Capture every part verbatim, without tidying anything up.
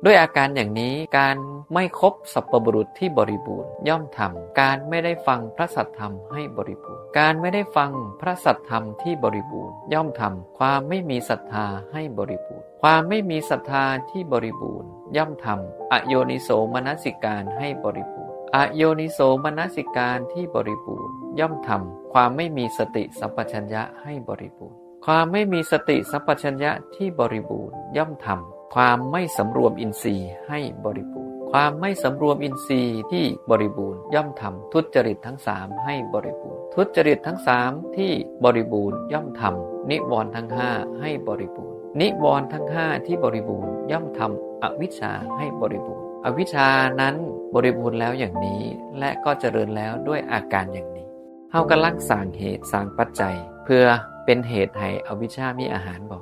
ด้วยอาการอย่างนี้ การไม่คบสัพพบุรุษที่บริบูรณ์ย่อมทำ การไม่ได้ฟังพระสัทธรรมให้บริบูรณ์ การไม่ได้ฟังพระสัทธรรมที่บริบูรณ์ย่อมทำ ความไม่มีศรัทธาให้บริบูรณ์ ความไม่มีศรัทธาที่บริบูรณ์ย่อมทำ อโยนิโสมนสิการให้บริบูรณ์ อโยนิโสมนสิการที่บริบูรณ์ย่อมทำ ความไม่มีสติสัมปชัญญะให้บริบูรณ์ ความไม่มีสติสัมปชัญญะที่บริบูรณ์ย่อมทำ ความไม่สำรวมอินทรีย์ให้บริบูรณ์ ความไม่สำรวมอินทรีย์ที่บริบูรณ์ย่อมทำ ทุจริตทั้งสามให้บริบูรณ์ ทุจริตทั้งสามที่บริบูรณ์ย่อมทำ นิวรณ์ทั้งห้าให้บริบูรณ์ นิวรณ์ทั้งห้าที่บริบูรณ์ย่อมทำ อวิชชาให้บริบูรณ์ อวิชชานั้นบริบูรณ์แล้วอย่างนี้ และก็เจริญแล้วด้วยอาการอย่างนี้ เฮากำลังสร้างเหตุสร้างปัจจัย เพื่อเป็นเหตุให้อวิชชามีอาหารบ่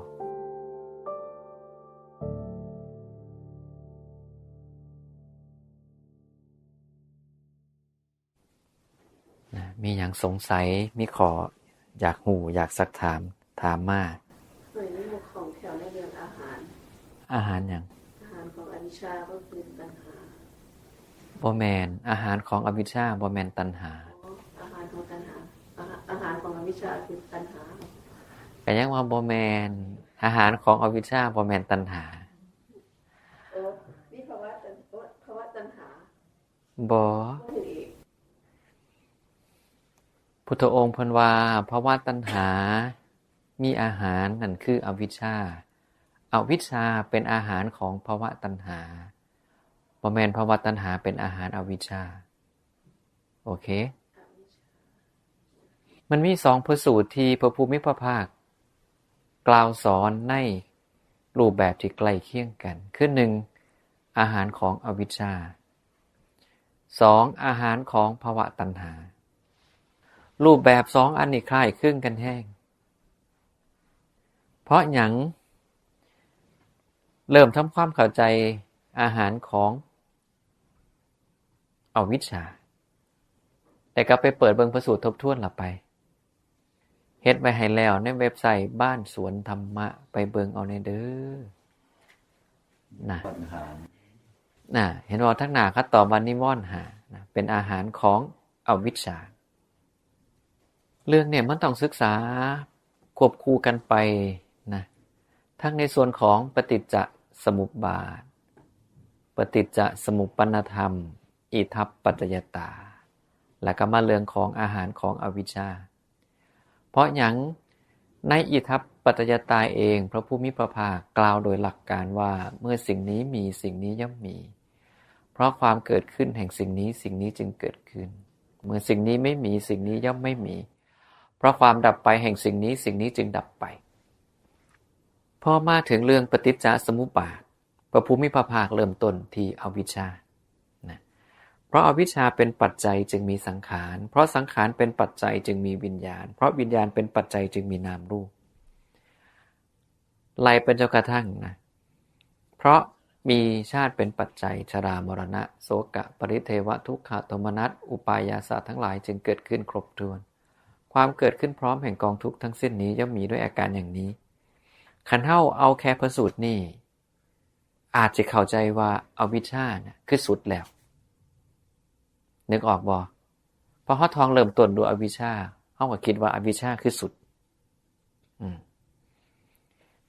นะ มีหยังสงสัย มีข้ออยากฮู้ อยากซักถาม ถามมา ข้อยมีข้องแคล่วในเรื่องอาหาร อาหารหยัง อาหารของอวิชชาก็คือตัณหา บ่แม่น อาหารของอวิชชาบ่แม่นตัณหา อ๋อ อาหารของตัณหา อาหาร อาหารของอวิชชาคือตัณหา ก็ยังว่าบ่แม่น อาหารของอวิชชาบ่แม่นตัณหา โอ้ มีภวะตัณ- ภวะตัณหา บ่ บ่ฮู้อีก พุทธองค์เพิ่นว่า ภวะตัณหามีอาหาร นั่นคืออวิชชา อวิชชาเป็นอาหารของภวะตัณหา บ่แม่นภวะตัณหาเป็นอาหารอวิชชา โอเค มันมีสองพระสูตรที่พระผู้มีพระภาคกล่าวสอนในรูปแบบที่ใกล้เคียงกัน คือหนึ่ง อาหารของอวิชชา สอง อาหารของภวะตัณหา รูปแบบสองอันนี้คล้ายคลึงกันแฮง เพราะหยัง เริ่มทำความเข้าใจอาหารของอวิชชา แต่กลับไปเปิดเบิ่งพระสูตรทบทวนละไป เฮ็ดไว้ให้แล้วในเว็บไซต์บ้านสวนธรรมะ ไปเบิ่งเอาแน่เด้อ นะ ปัญหา นะ เห็นว่าทั้งหน้าเขาตอบว่านิวรณ์ห้า นะ เป็นอาหารของอวิชชา เรื่องเนี่ยมันต้องศึกษาควบคู่กันไปนะ ทั้งในส่วนของปฏิจจสมุปบาท ปฏิจจสมุปปนธรรม อิทัปปัจจยตา แล้วก็มาเรื่องของอาหารของอวิชชา เพราะหยัง ในอิทัปปัจจยตาเอง พระผู้มีพระภาคกล่าวโดยหลักการว่า เมื่อสิ่งนี้มี สิ่งนี้ย่อมมี เพราะความเกิดขึ้นแห่งสิ่งนี้ สิ่งนี้จึงเกิดขึ้น เมื่อสิ่งนี้ไม่มี สิ่งนี้ย่อมไม่มี เพราะความดับไปแห่งสิ่งนี้ สิ่งนี้จึงดับไป พอมาถึงเรื่องปฏิจจสมุปบาท พระผู้มีพระภาคเริ่มต้นที่อวิชชา นะ เพราะอวิชชาเป็นปัจจัยจึงมีสังขาร เพราะสังขารเป็นปัจจัยจึงมีวิญญาณ เพราะวิญญาณเป็นปัจจัยจึงมีนามรูป ไล่ไปจนกระทั่งนะ เพราะมีชาติเป็นปัจจัย ชรามรณะ โสกะ ปริเทวะ ทุกขะ โทมนัส อุปายาสะทั้งหลายจึงเกิดขึ้นครบถ้วน ความเกิดขึ้นพร้อมแห่งกองทุกข์ทั้งสิ้นนี้ย่อมมีด้วยอาการอย่างนี้ คันเฮาเอาแค่พระสูตรนี่ อาจจะเข้าใจว่าอวิชชาน่ะคือสุดแล้ว นึกออกบ่ เพราะเฮาท่องเริ่มต้นด้วยอวิชชา เฮาก็คิดว่าอวิชชาคือสุด อืม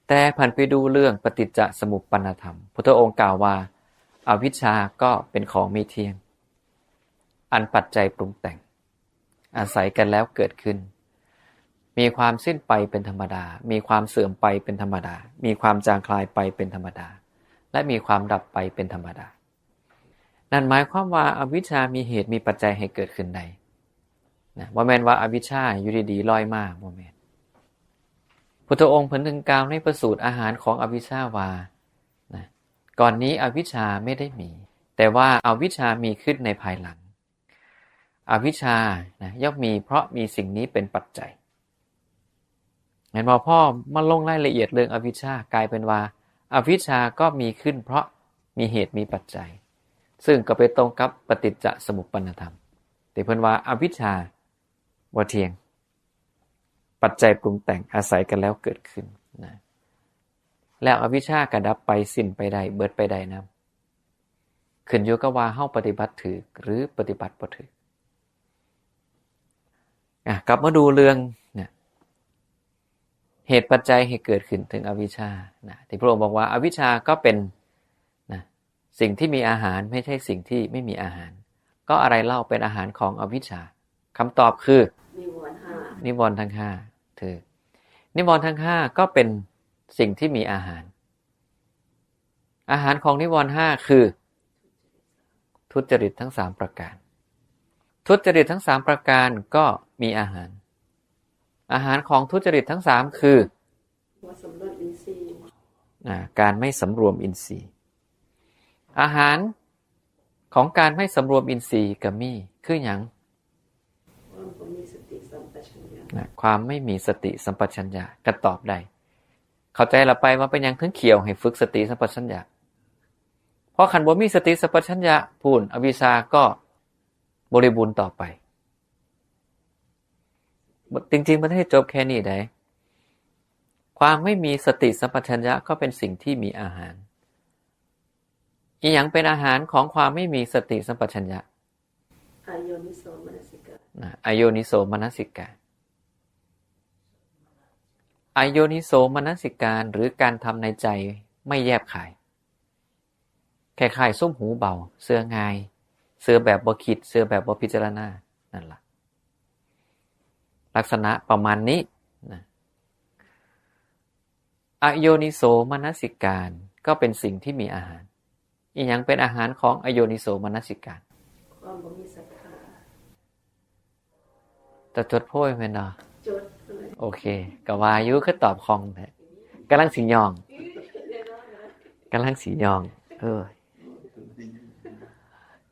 แต่ผันไปดูเรื่องปฏิจจสมุปปนธรรม พุทธองค์กล่าวว่า อวิชชาก็เป็นของไม่เที่ยง อันปัจจัยปรุงแต่ง อาศัยกันแล้วเกิดขึ้น มีความสิ้นไปเป็นธรรมดา มีความเสื่อมไปเป็นธรรมดา มีความจางคลายไปเป็นธรรมดา และมีความดับไปเป็นธรรมดา นั่นหมายความว่าอวิชชามีเหตุมีปัจจัยให้เกิดขึ้นได้ นะ บ่แม่นว่าอวิชชาอยู่ดีๆลอยมา บ่แม่น พุทธองค์เพิ่นถึงกล่าวในพระสูตรอาหารของอวิชชาว่า นะ ก่อนนี้อวิชชาไม่ได้มี แต่ว่าอวิชชามีขึ้นในภายหลัง อวิชชา นะ ย่อมมีเพราะมีสิ่งนี้เป็นปัจจัย เห็นบ่ พอมาลงรายละเอียดเรื่องอวิชชา กลายเป็นว่า อวิชชาก็มีขึ้นเพราะมีเหตุมีปัจจัย ซึ่งก็ไปตรงกับปฏิจจสมุปปนธรรม ที่เพิ่นว่าอวิชชาบ่เที่ยง ปัจจัยปรุงแต่งอาศัยกันแล้วเกิดขึ้นนะ แล้วอวิชชาก็ดับไป สิ้นไปได้ เบิดไปได้นำ ขึ้นอยู่กับว่าเฮาปฏิบัติถูกหรือปฏิบัติบ่ถูก อ่ะ กลับมาดูเรื่องเนี่ย เหตุปัจจัยให้เกิดขึ้นถึงอวิชชานะ ที่พระองค์บอกว่าอวิชชาก็เป็นนะ สิ่งที่มีอาหาร ไม่ใช่สิ่งที่ไม่มีอาหาร ก็อะไรเล่าเป็นอาหารของอวิชชา คำตอบคือ นิวรณ์ห้า นิวรณ์ทั้งห้า ถูก นิวรณ์ทั้งห้าก็เป็นสิ่งที่มีอาหาร อาหารของนิวรณ์ห้าคือ ทุจริตทั้งสามประการ ทุจริตทั้งสามประการก็มีอาหาร อาหารของทุจริตทั้งสามคือ บ่สำรวมอินทรีย์ อ่า การไม่สำรวมอินทรีย์ อาหารของการไม่สำรวมอินทรีย์ก็มี คือหยัง ความบ่มีสติสัมปชัญญะ นะ ความไม่มีสติสัมปชัญญะ ก็ตอบได้ เข้าใจละไปว่าเป็นหยังถึงเคี่ยวให้ฝึกสติสัมปชัญญะ เพราะคันบ่มีสติสัมปชัญญะ พู้น อวิชชาก็บริบูรณ์ต่อไป จริงๆ มันไม่ได้จบแค่นี้ได้ ความไม่มีสติสัมปชัญญะก็เป็นสิ่งที่มีอาหาร อีหยังเป็นอาหารของความไม่มีสติสัมปชัญญะ อโยนิโสมนสิการ นะ อโยนิโสมนสิการ อโยนิโสมนสิการ หรือการทำในใจไม่แยบคาย คล้ายๆ ซุ่มหูเบา เชื่อง่าย เชื่อแบบบ่คิด เชื่อแบบบ่พิจารณา นั่นล่ะ ลักษณะประมาณนี้นะ อโยนิโสมนสิการ ก็เป็นสิ่งที่มีอาหาร อีหยังเป็นอาหารของอโยนิโสมนสิการ ความบ่มีศรัทธา จะจดโพยแม่นบ่ จดเลย โอเค ก็ว่าอยู่คือตอบคล่องแท้ กำลังสิย่อง กำลังสิย่อง เออ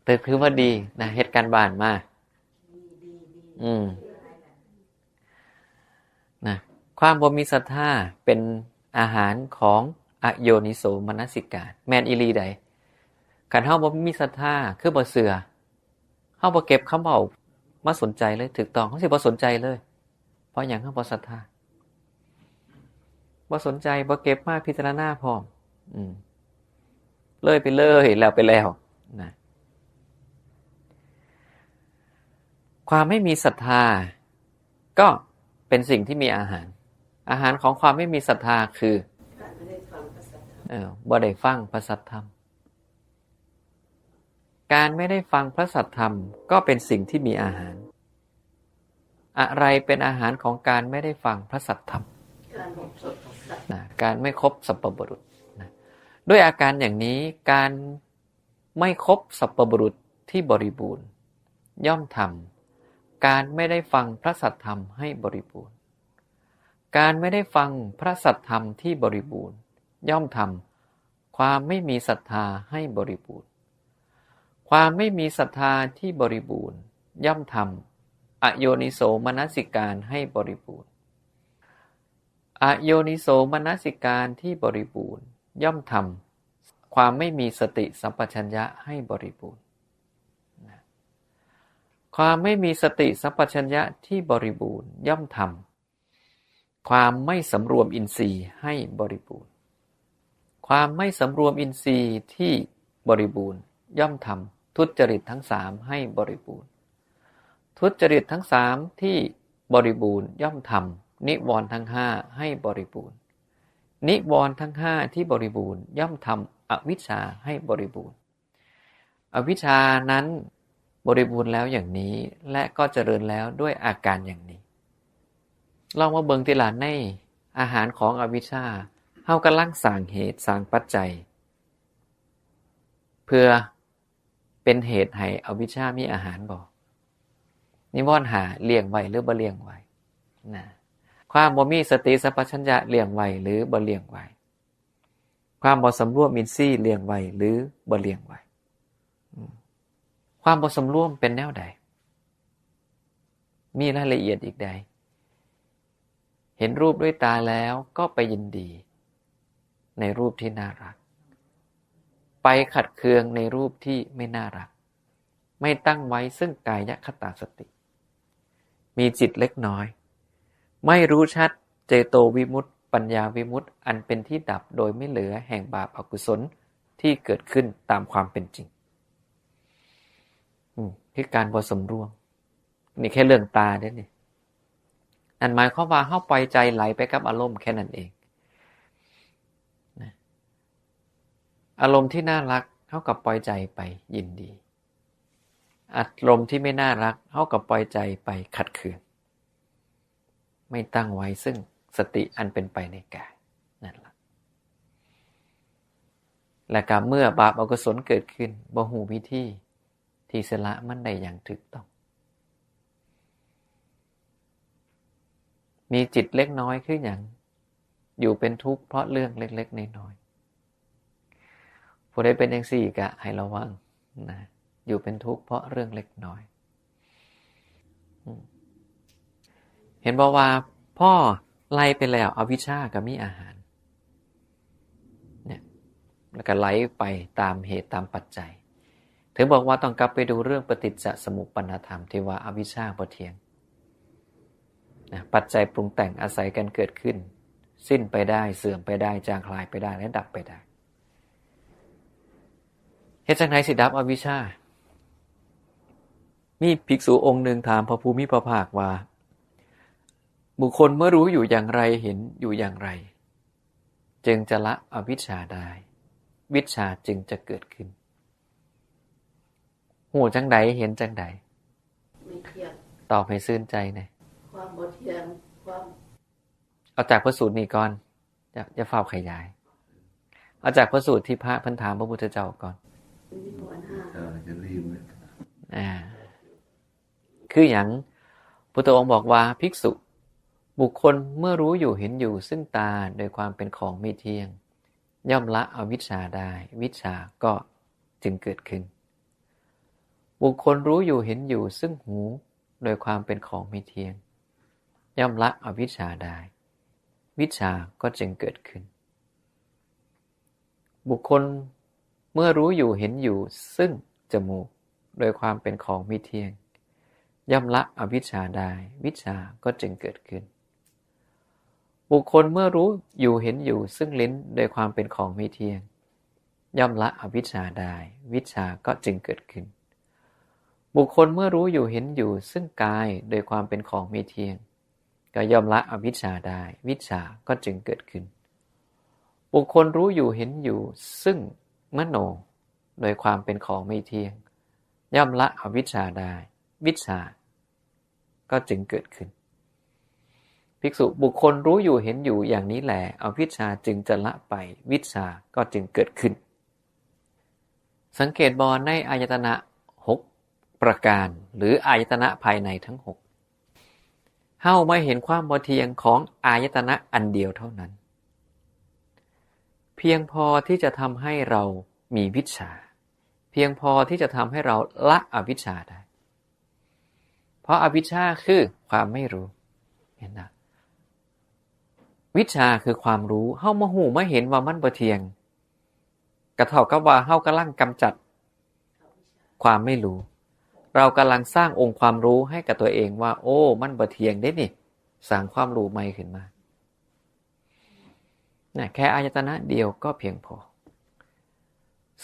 แต่คือว่าดีนะ เฮ็ดการบ้านมา อืม นะ ความบ่มีศรัทธาเป็นอาหารของอโยนิโสมนสิการ แม่นอีหลีใด คันเฮาบ่มีศรัทธา คือบ่เชื่อ เฮาบ่เก็บคำเว้ามาสนใจเลย ถูกต้อง เฮาสิบ่สนใจเลย เพราะหยัง เฮาบ่ศรัทธา บ่สนใจ บ่เก็บมาพิจารณาพร้อม อืม เลยไปเลย แล้วไปแล้ว นะ ความไม่มีศรัทธา ก็เป็นสิ่งที่มีอาหาร อาหารของความไม่มีศรัทธาคือ การไม่ได้ฟังพระสัทธรรม เออ บ่ได้ฟังพระสัทธรรม การไม่ได้ฟังพระสัทธรรมก็เป็นสิ่งที่มีอาหาร อะไรเป็นอาหารของการไม่ได้ฟังพระสัทธรรม การบ่ครบสัพ นะ การไม่ครบสัพพบุรุษนะ ด้วยอาการอย่างนี้ การไม่ครบสัพพบุรุษที่บริบูรณ์ ย่อมทำการไม่ได้ฟังพระสัทธรรมให้บริบูรณ์ การไม่ได้ฟังพระสัทธรรมที่บริบูรณ์ ย่อมทำความไม่มีศรัทธาให้บริบูรณ์ ความไม่มีศรัทธาที่บริบูรณ์ ย่อมทำอโยนิโสมนสิการให้บริบูรณ์ อโยนิโสมนสิการที่บริบูรณ์ ย่อมทำความไม่มีสติสัมปชัญญะให้บริบูรณ์นะ ความไม่มีสติสัมปชัญญะที่บริบูรณ์ ย่อมทำความไม่สำรวมอินทรีย์ให้บริบูรณ์ ความไม่สำรวมอินทรีย์ที่บริบูรณ์ ย่อมทำทุจริตทั้งสามให้บริบูรณ์ ทุจริตทั้งสามที่บริบูรณ์ ย่อมทำนิวรณ์ทั้งห้าให้บริบูรณ์ นิวรณ์ทั้งห้าที่บริบูรณ์ ย่อมทำอวิชชาให้บริบูรณ์ อวิชชานั้นบริบูรณ์แล้วอย่างนี้ และก็เจริญแล้วด้วยอาการอย่างนี้ ลองมาเบิ่งติล่ะ ในอาหารของอวิชชา เฮากำลังสร้างเหตุสร้างปัจจัย เพื่อเป็นเหตุให้อวิชชามีอาหารบ่ นิวรณ์ห้าเลี้ยงไว้หรือบ่เลี้ยงไว้นะ ความบ่มีสติสัมปชัญญะเลี้ยงไว้หรือบ่เลี้ยงไว้ ความบ่สำรวมอินทรีย์เลี้ยงไว้หรือบ่เลี้ยงไว้ อืม ความบ่สำรวมเป็นแนวใด มีรายละเอียดอีกใด เห็นรูปด้วยตาแล้วก็ไปยินดีในรูปที่น่ารัก ไปขัดเคืองในรูปที่ไม่น่ารัก ไม่ตั้งไว้ซึ่งกายคตาสติ มีจิตเล็กน้อย ไม่รู้ชัดเจโตวิมุตติ ไป ปัญญาวิมุตติอันเป็นที่ดับโดยไม่เหลือแห่งบาปอกุศลที่เกิดขึ้นตามความเป็นจริง อืม คือการบ่สำรวม นี่แค่เรื่องตาเด้นี่ นั่นหมายความว่าเฮาปล่อยใจไหลไปกับอารมณ์แค่นั้นเองนะ อารมณ์ที่น่ารักเฮาก็ปล่อยใจไปยินดี อารมณ์ที่ไม่น่ารักเฮาก็ปล่อยใจไปขัดเคือง ไม่ตั้งไว้ซึ่งสติอันเป็นไปในกาย นั่นละ และก็เมื่อบาปอกุศลเกิดขึ้น บ่ฮู้วิธีที่สิละมันได้อย่างถูกต้อง มีจิตเล็กน้อยคือหยัง อยู่เป็นทุกข์เพราะเรื่องเล็กๆน้อยๆ ผู้ใดเป็นจังซี่ก็ให้ระวังนะ อยู่เป็นทุกข์เพราะเรื่องเล็กน้อย อืม เห็นบ่ว่าพอไล่ไปแล้ว อวิชชาก็มีอาหาร เนี่ย แล้วก็ไหลไปตามเหตุตามปัจจัย ถึงบอกว่าต้องกลับไปดูเรื่องปฏิจจสมุปปนธรรมที่ว่าอวิชชาบ่เที่ยงนะ ปัจจัยปรุงแต่งอาศัยกันเกิดขึ้น สิ้นไปได้ เสื่อมไปได้ จางคลายไปได้ และดับไปได้ เฮ็ดจังได๋สิดับอวิชชา มีภิกษุองค์หนึ่งถามพระผู้มีพระภาคว่า บุคคลเมื่อรู้อยู่อย่างไร เห็นอยู่อย่างไร จึงจะละอวิชชาได้ วิชชาจึงจะเกิดขึ้น ฮู้จังใด เห็นจังใด ไม่เที่ยง ตอบให้ซื่นใจแหน่ ความบ่เที่ยง ความ เอาจากพระสูตรนี้ก่อน อย่า อย่าฟ้าวขยาย เอาจากพระสูตรที่พระเพิ่นถามพระพุทธเจ้าก่อน มีหัวหน้า เออ จะรีบเลย อ่า คือหยัง พุทธองค์บอกว่า ภิกษุ บุคคลเมื่อรู้อยู่เห็นอยู่ซึ่งตาโดยความเป็นของไม่เที่ยง ย่อมละอวิชชาได้ วิชชาก็จึงเกิดขึ้น บุคคลรู้อยู่เห็นอยู่ซึ่งหู โดยความเป็นของไม่เที่ยง ย่อมละอวิชชาได้ วิชชาก็จึงเกิดขึ้น บุคคลเมื่อรู้อยู่เห็นอยู่ซึ่งจมูก โดยความเป็นของไม่เที่ยง ย่อมละอวิชชาได้ วิชชาก็จึงเกิดขึ้น บุคคลเมื่อรู้อยู่เห็นอยู่ซึ่งลิ้น โดยความเป็นของไม่เที่ยง ย่อมละอวิชชาได้ วิชชาก็จึงเกิดขึ้น บุคคลเมื่อรู้อยู่เห็นอยู่ซึ่งกาย โดยความเป็นของไม่เที่ยง ก็ย่อมละอวิชชาได้ วิชชาก็จึงเกิดขึ้น บุคคลรู้อยู่เห็นอยู่ซึ่งมโน โดยความเป็นของไม่เที่ยง ย่อมละอวิชชาได้ วิชชาก็จึงเกิดขึ้น ภิกษุ บุคคลรู้อยู่เห็นอยู่อย่างนี้แล อวิชชาจึงจะละไป วิชชาก็จึงเกิดขึ้น สังเกตบ่ในอายตนะหกประการ หรืออายตนะภายในทั้งหก เฮามาเห็นความบ่เที่ยงของอายตนะอันเดียวเท่านั้น เพียงพอที่จะทำให้เรามีวิชชา เพียงพอที่จะทำให้เราละอวิชชาได้ เพราะอวิชชาคือความไม่รู้ เห็นนะ วิชชาคือความรู้ เฮามาฮู้มาเห็นว่ามันบ่เที่ยง ก็เท่ากับว่าเฮากำลังกำจัดความไม่รู้ เรากำลังสร้างองค์ความรู้ให้กับตัวเองว่า โอ้ มันบ่เที่ยงเด้นี่ สร้างความรู้ใหม่ขึ้นมา นะ แค่อายตนะเดียวก็เพียงพอ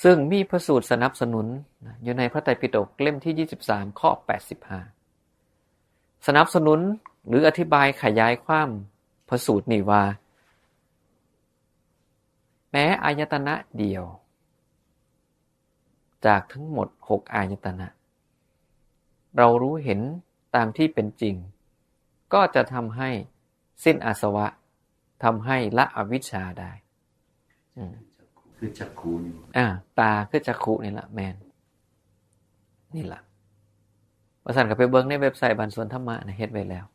ซึ่งมีพระสูตรสนับสนุนนะ อยู่ในพระไตรปิฎกเล่มที่ยี่สิบสาม ข้อแปดสิบห้า สนับสนุนหรืออธิบายขยายความพระสูตรนี้ว่า แม้อายตนะเดียว จากทั้งหมดหกอายตนะ เรารู้เห็นตามที่เป็นจริง ก็จะทำให้สิ้นอาสวะ ทำให้ละอวิชชาได้ อืม คือจักขุนี่ อ่า ตาคือจักขุนี่ล่ะ แม่น นี่ล่ะ ว่าซั่นก็ไปเบิ่งในเว็บไซต์บ้านสวนธรรมะนะ เฮ็ดไว้แล้ว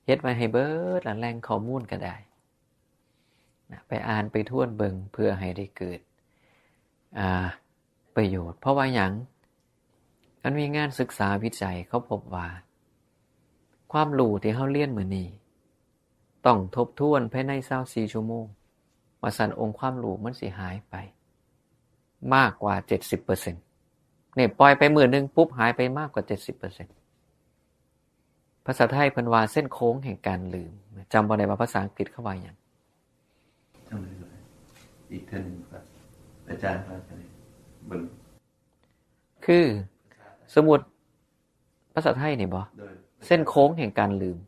เฮ็ดไว้ให้เบิดละ แหล่งข้อมูลก็ได้ นะ ไปอ่านไปทวนเบิ่งเพื่อให้ได้เกิด อ่า ประโยชน์ เพราะว่าหยัง มันมีงานศึกษาวิจัยเขาพบว่า ความรู้ที่เฮาเรียนมื้อนี้ ต้องทบทวนภายในซาวสี่ชั่วโมง ว่าซั่นองค์ความรู้มันสิหายไป มากกว่าเจ็ดสิบเปอร์เซ็นต์ นี่ปล่อยไปมื้อหนึ่งปุ๊บ หายไปมากกว่าเจ็ดสิบเปอร์เซ็นต์ ภาษาไทยเพิ่นว่าเส้นโค้งแห่งการลืม จำบ่ได้ว่าภาษาอังกฤษเขาว่าหยัง จังเลย อีกเทื่อหนึ่งครับ อาจารย์ครับ อันนี้เบิ่ง คือสมมุติภาษาไทยนี่บ่ โดย เส้นโค้งแห่งการลืม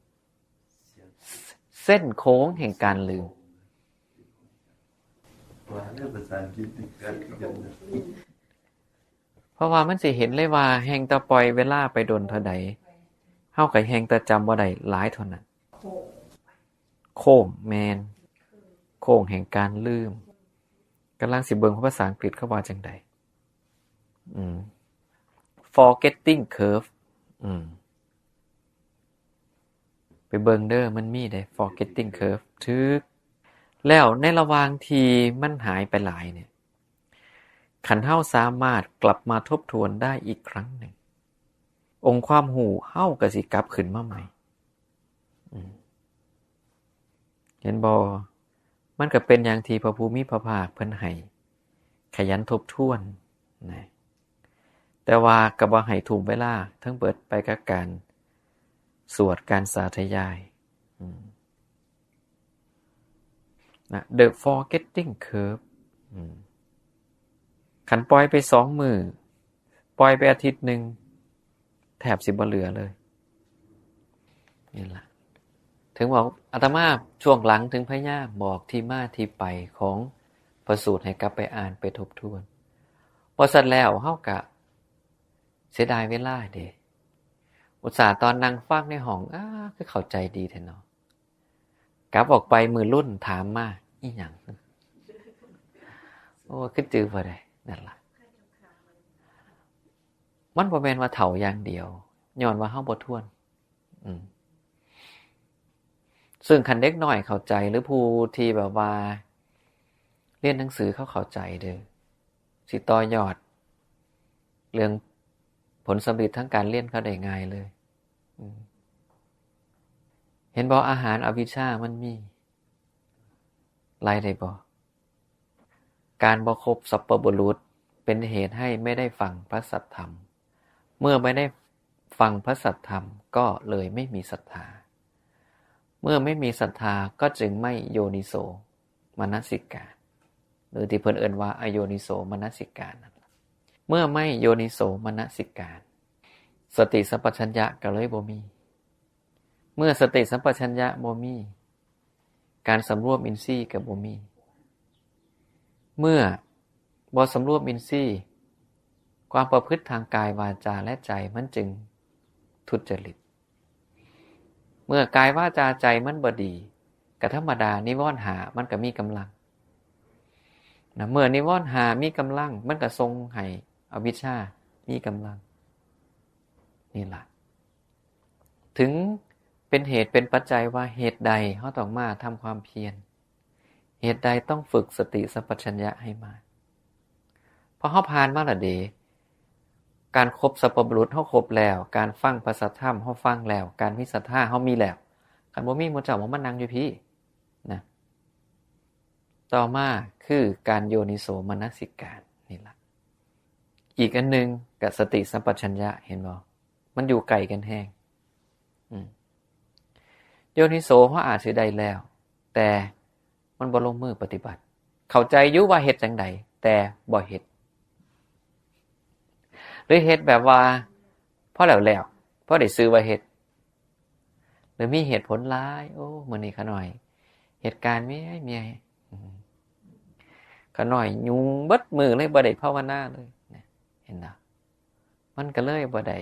เส้นโค้งแห่งการลืม ว่าเรื่องภาษาอังกฤษนี่ก็ยัง เพราะว่ามันสิเห็นเลยว่าแฮ่งแต่ปล่อยเวลาไปโดนเท่าใด เฮาก็แฮ่งแต่จำบ่ได้หลายเท่านั้น โค้ง แม่น โค้งแห่งการลืม กำลังสิเบิ่งภาษาอังกฤษเขาว่าจังใด อืม forgetting curve อืม ไปเบิ่งเด้อ มันมีเด้ forgetting curve ถืก แล้วในระหว่างที่มันหายไปหลายเนี่ย คันเฮาสามารถกลับมาทบทวนได้อีกครั้งหนึ่ง องค์ความรู้เฮาก็สิกลับขึ้นมาใหม่ อืม เห็นบ่ มันก็เป็นอย่างที่พระผู้มีพระภาคเพิ่นให้ขยันทบทวนนะ แต่ว่าก็บ่ให้ทุ่มเวลาทั้งเบิดไปกับการสวด การสาธยาย อืม นะ the forgetting curve อืม คันปล่อยไปสองมื้อ ปล่อยไปอาทิตย์หนึ่ง แทบสิบ่เหลือเลย นี่ล่ะ ถึงบอกอาตมาช่วงหลังถึงพยายามบอกที่มาที่ไปของพระสูตรให้กลับไปอ่านไปทบทวน บ่ซั้นแล้วเฮากะเสียดายเวลาเด้ อุตส่าห์ตอนนั่งฟังในห้อง อ้า คือเข้าใจดีแท้เนาะ กลับออกไปมื้อรุ่นถามมา อีหยัง โอ้ คือจื่อบ่ได้ นั่นล่ะ มันบ่แม่นว่าเฒ่าอย่างเดียว ย้อนว่าเฮาบ่ทวน อืม ซึ่งคันเด็กน้อยเข้าใจ หรือผู้ที่แบบว่า เรียนหนังสือเขาเข้าใจเด้อ สิต่อยอด เรื่องผลสำเร็จทางการเรียนเขาได้ง่ายเลย อืม เห็นบ่ อาหารอวิชชามันมี ไล่ได้บ่ การบ่คบสัพพบุรุษเป็นเหตุให้ไม่ได้ฟังพระสัทธรรม เมื่อไม่ได้ฟังพระสัทธรรมก็เลยไม่มีศรัทธา เมื่อไม่มีศรัทธาก็จึงไม่โยนิโสมนสิการ หรือที่เพิ่นเอิ้นว่าอโยนิโสมนสิการนั่นล่ะ เมื่อไม่โยนิโสมนสิการ สติสัมปชัญญะก็เลยบ่มี เมื่อสติสัมปชัญญะบ่มี การสำรวมอินทรีย์ก็บ่มี เมื่อบ่สำรวมอินทรีย์ ความประพฤติทางกายวาจาและใจมันจึงทุจริต เมื่อกายวาจาใจมันบ่ดี ก็ธรรมดา นิวรณ์ห้ามันก็มีกำลังนะ เมื่อนิวรณ์ห้ามีกำลัง มันก็ส่งให้อวิชชามีกำลัง นี่ล่ะ ถึงเป็นเหตุเป็นปัจจัยว่าเหตุใดเฮาต้องมาทำความเพียร เหตุใดต้องฝึกสติสัมปชัญญะให้มาก เพราะเฮาผ่านมาละเด้ การคบสัพพบุรุษเฮาคบแล้ว การฟังพระสัทธรรมเฮาฟังแล้ว การมีศรัทธาเฮามีแล้ว คันบ่มี หมู่เจ้าบ่มานั่งอยู่พี้นะ ต่อมาคือการโยนิโสมนสิการนี่ล่ะ อีกอันหนึ่งก็สติสัมปชัญญะ เห็นบ่ มันอยู่ไกลกันแฮง อืม โยนิโสเฮาอาจสิได้แล้ว แต่มันบ่ลงมือปฏิบัติ เข้าใจอยู่ว่าเฮ็ดจั่งใด แต่บ่เฮ็ด หรือเฮ็ดแบบว่า พอแล้วแล้ว พอได้ชื่อว่าเฮ็ด หรือมีเหตุผลหลาย โอ้ มื้อนี้ข้าน้อย เหตุการณ์เมื่อยเมื่อย อืม ข้าน้อยยุ่งเบิดมื้อเลย บ่ได้ภาวนาเลยนะ เห็นบ่ มันก็เลยบ่ได้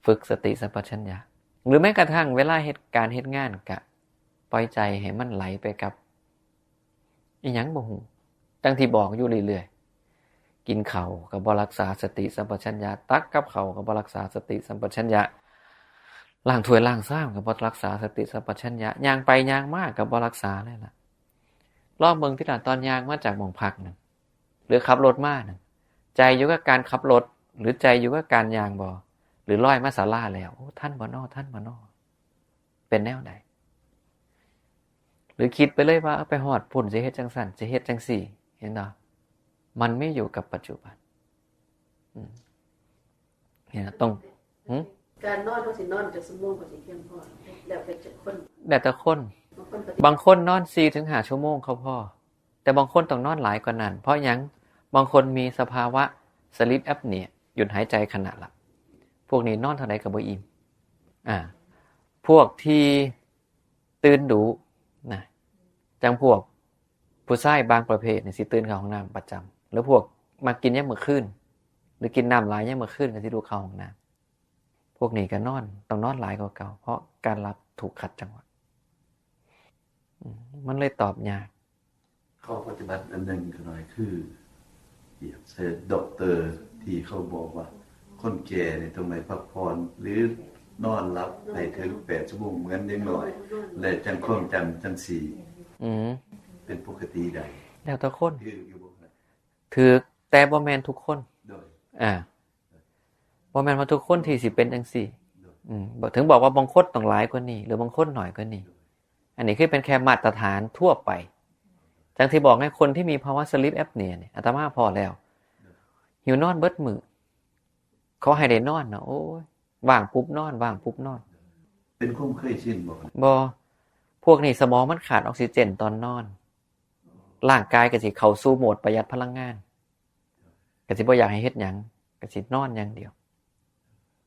ฝึกสติสัมปชัญญะ หรือแม้กระทั่งเวลาเฮ็ดการเฮ็ดงานก็ปล่อยใจให้มันไหลไปกับอิหยังบ่ฮู้ จั่งที่บอกอยู่เรื่อยๆ กินข้าวก็บ่รักษาสติสัมปชัญญะ ตักกับข้าวก็บ่รักษาสติสัมปชัญญะ ล้างถ้วยล้างชามก็บ่รักษาสติสัมปชัญญะ ย่างไปย่างมาก็บ่รักษาเลยล่ะ ลองเบิ่งติล่ะ ตอนย่างมาจากหม่องพักนั่น หรือขับรถมานั่น ใจอยู่กับการขับรถ หรือใจอยู่กับการย่างบ่ หรือลอยมาศาลาแล้ว โอ้ ทันบ่น้อ ทันบ่น้อ เป็นแนวใด หรือคิดไปเลยว่า เอ้า ไปฮอดพุ้นสิเฮ็ดจั่งซั้น สิเฮ็ดจั่งซี้ เห็นบ่ มันไม่อยู่กับปัจจุบัน อืม เนี่ย ต้อง หึ การนอนเขาสินอนจักชั่วโมงเขาสิเพียงพอ แล้วแต่จักคน แล้วแต่คน บางคนปฏิบัติ บางคนนอนสี่ถึงห้าชั่วโมงเขาพอ แต่บางคนต้องนอนหลายกว่านั้น เพราะหยัง บางคนมีสภาวะ sleep apnea หยุดหายใจขณะหลับ พวกนี้นอนเท่าใดก็บ่อิ่ม อ่า พวกที่ตื่นดุนะ จังพวกผู้ชายบางประเภทนี่สิตื่นเข้าห้องน้ำประจำ หรือพวกมักกินยามมื้อคืน หรือกินน้ำหลายยามมื้อคืนก็สิลุกเข้าห้องน้ำ พวกนี้ก็นอน ต้องนอนหลายกว่าเก่า เพราะการหลับถูกขัดจังหวะ อืม มันเลยตอบยาก ข้อปฏิบัติอันหนึ่งขน้อยคืออยากใช้ด็อกเตอร์ที่เขาบอกว่า คนแก่นี่ต้องได้พักผ่อนหรือนอนหลับให้ถึงแปดชั่วโมงเหมือนเด็กน้อย และจังความจำจังสี อืม เป็นปกติได้ แล้วแต่คน คืออยู่บ่ครับ ถือแต่บ่แม่นทุกคน โดย อ่า บ่แม่นว่าทุกคนที่สิเป็นจังซี่ โดย อืม ถึงบอกว่าบางคนต้องหลายกว่านี้ หรือบางคนหน่อยกว่านี้ อันนี้คือเป็นแค่มาตรฐานทั่วไป จังที่บอกไง คนที่มีภาวะ sleep apnea เนี่ย อาตมาพอแล้ว หิวนอนเบิดมื้อ ขอให้ได้นอนนะ โอ้ย ว่างปุ๊บนอน ว่างปุ๊บนอน เป็นความเคยชินบ่ครับ บ่ พวกนี้สมองมันขาดออกซิเจนตอนนอน ร่างกายก็สิเข้าสู่โหมดประหยัดพลังงาน ก็สิบ่อยากให้เฮ็ดหยัง ก็สินอนอย่างเดียว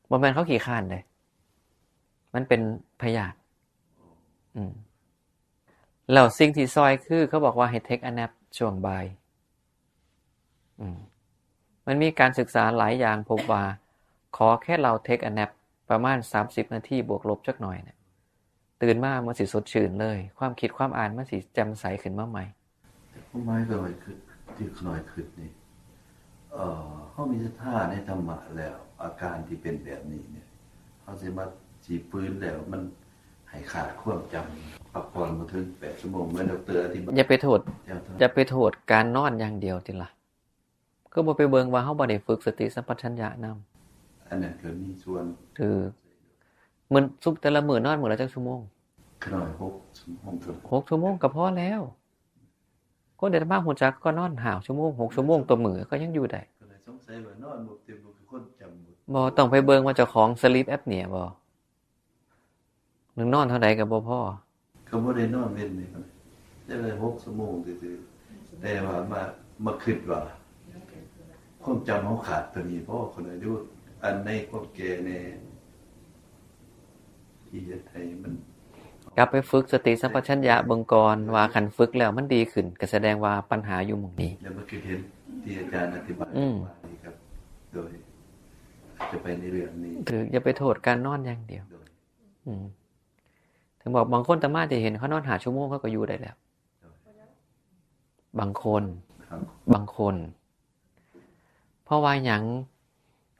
บ่แม่นเขาขี้คร้านเด้ มันเป็นพยาธิ อืม แล้วสิ่งที่ซอยคือเขาบอกว่าให้ take a nap ช่วงบ่าย อืม มันมีการศึกษาหลายอย่างพบว่า ขอแค่เรา take a nap ประมาณสามสิบนาทีบวกลบจักหน่อยเนี่ย ตื่นมามันสิสดชื่นเลย ความคิดความอ่านมันสิแจ่มใสขึ้นมาใหม่ แต่ความหมายก็คือที่ขน้อยคิดนี่ เอ่อ เขามีศรัทธาในธรรมะแล้ว อาการที่เป็นแบบนี้เนี่ย เขาสิมาสิฟื้นแล้วมันให้ขาดความจำ พักผ่อนบ่ถึงแปดชั่วโมง เหมือนด็อกเตอร์อธิบาย อย่าไปโทษ แล้วเท่า อย่าไปโทษการนอนอย่างเดียวติล่ะ คือบ่ไปเบิ่งว่าเฮาบ่ได้ฝึกสติสัมปชัญญะนำ อันนั้นก็มีส่วน คือมื้อซุมแต่ละมื้อนอนมื้อละจักชั่วโมง ขน้อยหกชั่วโมงเท่านั้น หกชั่วโมงก็พอแล้ว คนเดียวมาฮู้จักก็นอนห้าชั่วโมงหกชั่วโมงต่อมื้อก็ยังอยู่ได้ ก็เลยสงสัยว่านอนบ่เต็มบ่คือคนจำบ่ บ่ต้องไปเบิ่งว่าเจ้าของ sleep apnea บ่ หนึ่งนอนเท่าใดก็บ่พอ ก็บ่ได้นอนเว้นนี่ครับได้เลยหกชั่วโมงซื่อๆแต่ว่ามามาคิดว่า ความจำเขาขาดตัวนี้ เพราะว่าคนอายุอันในความแก่ในที่เฮ็ดให้มัน กลับไปฝึกสติสัมปชัญญะเบิ่งก่อนว่าคันฝึกแล้วมันดีขึ้น ก็แสดงว่าปัญหาอยู่หม่องนี้ แล้วมันคือเห็นที่อาจารย์อธิบาย อืม ว่านี่ครับ โดยอาจจะไปในเรื่องนี้ คืออย่าไปโทษการนอนอย่างเดียว โดย อืม ถึงบอกบางคนอาตมาที่เห็นเขานอนห้าชั่วโมงเขาก็อยู่ได้แล้ว บางคน ครับ บางคน เพราะว่าหยัง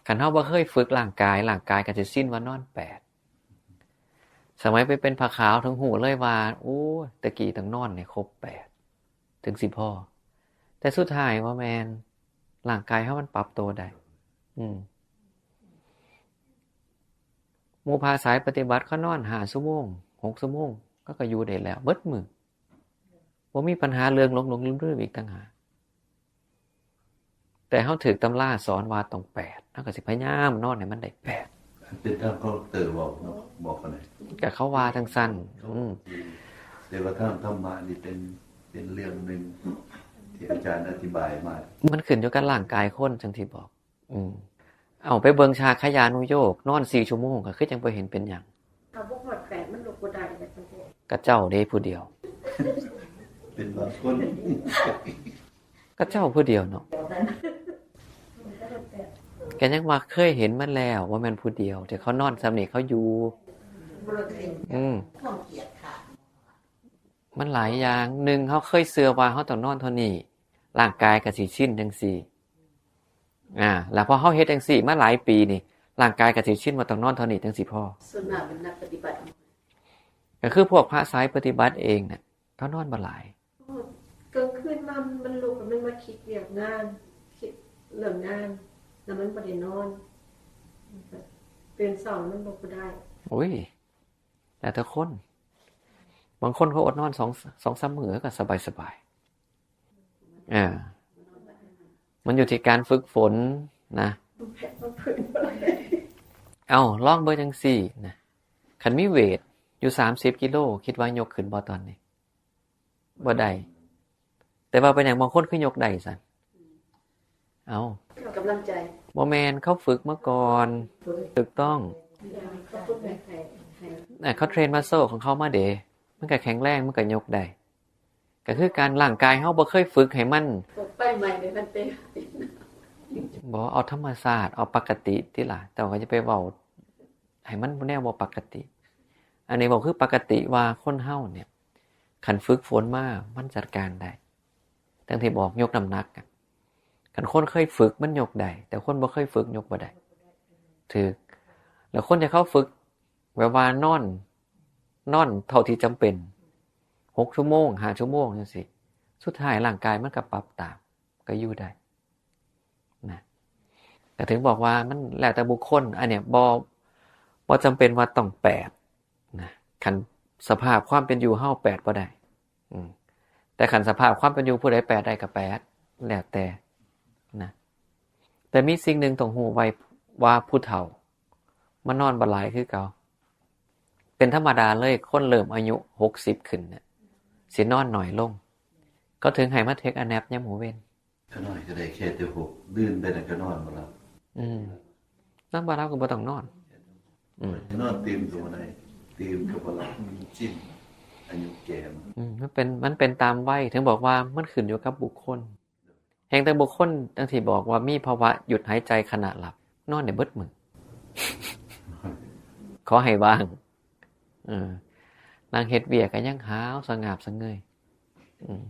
คันเฮาบ่เคยฝึกร่างกาย ร่างกายก็สิชินว่านอนแปด สมัยไปเป็นผ้าขาวถึงฮู้เลยว่า โอ้ย ตะกี้ต้องนอนให้ครบแปด ถึงสิพอ แต่สุดท้ายบ่แม่น ร่างกายเฮามันปรับตัวได้ อืม หมู่พระสายปฏิบัติเขานอนห้าชั่วโมง หกชั่วโมง เขาก็อยู่ได้แล้ว เบิดมื้อ บ่มีปัญหาเรื่องหลงๆลืมๆอีกต่างหาก แต่เฮาถืกตำราสอนว่าต้องแปด เฮาก็สิพยายามนอนให้มันได้แปด อันเป็นทางของด็อกเตอร์บอกเนาะ บอกกันเลย ก็เขาว่าจังซั่น อืม แต่ว่าทางธรรมะนี่เป็นเป็นเรื่องหนึ่งที่อาจารย์อธิบายมา มันขึ้นอยู่กับร่างกายคนจังที่บอก อืม เอาไปเบิ่งชาคยานุโยค นอนสี่ชั่วโมงก็คือจังบ่เห็นเป็นหยัง ถ้าบ่ฮอดแปดมันลุกบ่ได้เลย กะเจ้าเด้ผู้เดียว เป็นบางคน กะเจ้าผู้เดียวเนาะ แกยังว่าเคยเห็นมาแล้ว ว่าแม่นผู้เดียว แต่เขานอนส่ำนี้เขาอยู่ บ่ได้ อืม ความเกียดค่ะ มันหลายอย่าง หนึ่ง เขาเคยเชื่อว่าเขาต้องนอนเท่านี้ ร่างกายก็สิชินจังซี่ อ่า แล้วพอเขาเฮ็ดจังซี่มาหลายปีนี่ ร่างกายก็สิชินว่าต้องนอนเท่านี้จังสิพอ ส่วนมากมันนักปฏิบัติ ก็คือพวกพระสายปฏิบัติเองเนี่ยเขานอนบ่หลาย กลางคืนมามันลุกมันมาคิดเวียกงาน คิดเรื่องงาน แล้วมันบ่ได้นอน ตื่นเช้ามันลุกบ่ได้ โอ้ย แล้วแต่คน บางคนเขาอดนอนสอง สองสามมื้อก็สบายสบายๆ อ่า มันอยู่ที่การฝึกฝนนะ มันแพ้มันเพิ่นบ่ได้ เอ้า ลองเบิ่งจั่งซี้นะ คันมีเวทอยู่สามสิบกิโล คิดว่ายกขึ้นบ่ตอนนี้ บ่ได้ แต่ว่าเป็นหยังบางคนคือยกได้ซั่น เอ้า ออกกำลังใจ บ่แม่น เขาฝึกมาก่อน ถูกต้อง เขาพูดแบบไทยไทย อ่ะ เขาเทรนมัสเซลของเขามาเด้ มันก็แข็งแรง มันก็ยกได้ ก็คือการร่างกายเฮาบ่เคยฝึกให้มัน ไปใหม่เลยมันเต็ม บ่เอาธรรมชาติ เอาปกติติล่ะ แต่ว่าจะไปเว้าให้มันแนวบ่ปกติ อันนี้เว้าคือปกติว่าคนเฮาเนี่ย คันฝึกฝนมา มันจัดการได้ ตั้งที่บอกยกน้ำหนักอะ คันคนเคยฝึกมันยกได้ แต่คนบ่เคยฝึกยกบ่ได้ ถูก แล้วคนที่เขาฝึกแบบว่านอน นอนเท่าที่จำเป็น หกชั่วโมง ห้าชั่วโมงจั่งซี้ สุดท้ายร่างกายมันก็ปรับตาม ก็อยู่ได้ นะ ก็ถึงบอกว่ามันแล้วแต่บุคคล อันเนี้ยบ่ บ่จำเป็นว่าต้องแปดนะ คันสภาพความเป็นอยู่เฮาแปดบ่ได้ อืม แต่คันสภาพความเป็นอยู่ผู้ใดแปดได้ก็แปด แล้วแต่นะ แต่มีสิ่งหนึ่งต้องรู้ไว้ว่าผู้เฒ่ามานอนบ่หลายคือเก่า เป็นธรรมดาเลย คนเริ่มอายุหกสิบขึ้นเนี่ย สินอนน้อยลง เขาถึงให้มา take a nap ยามมื้อเว็น ก็นอนก็ได้แค่แต่หกเดือนไปนั่นก็นอนบ่หลับ อืม นอนบ่หลับก็บ่ต้องนอน อืม นอนตื่นก็บ่ได้ ตื่นก็บ่หลับ มันชิน อายุแก่มา อืม มันเป็น มันเป็นตามวัย ถึงบอกว่ามันขึ้นอยู่กับบุคคล แฮ่งแต่บุคคลจั่งที่บอกว่ามีภาวะหยุดหายใจขณะหลับ นอนได้เบิดมื้อ ขอให้ว่าง เออ นั่งเฮ็ดเวียกก็ยังหาวสงาบสะเงย อืม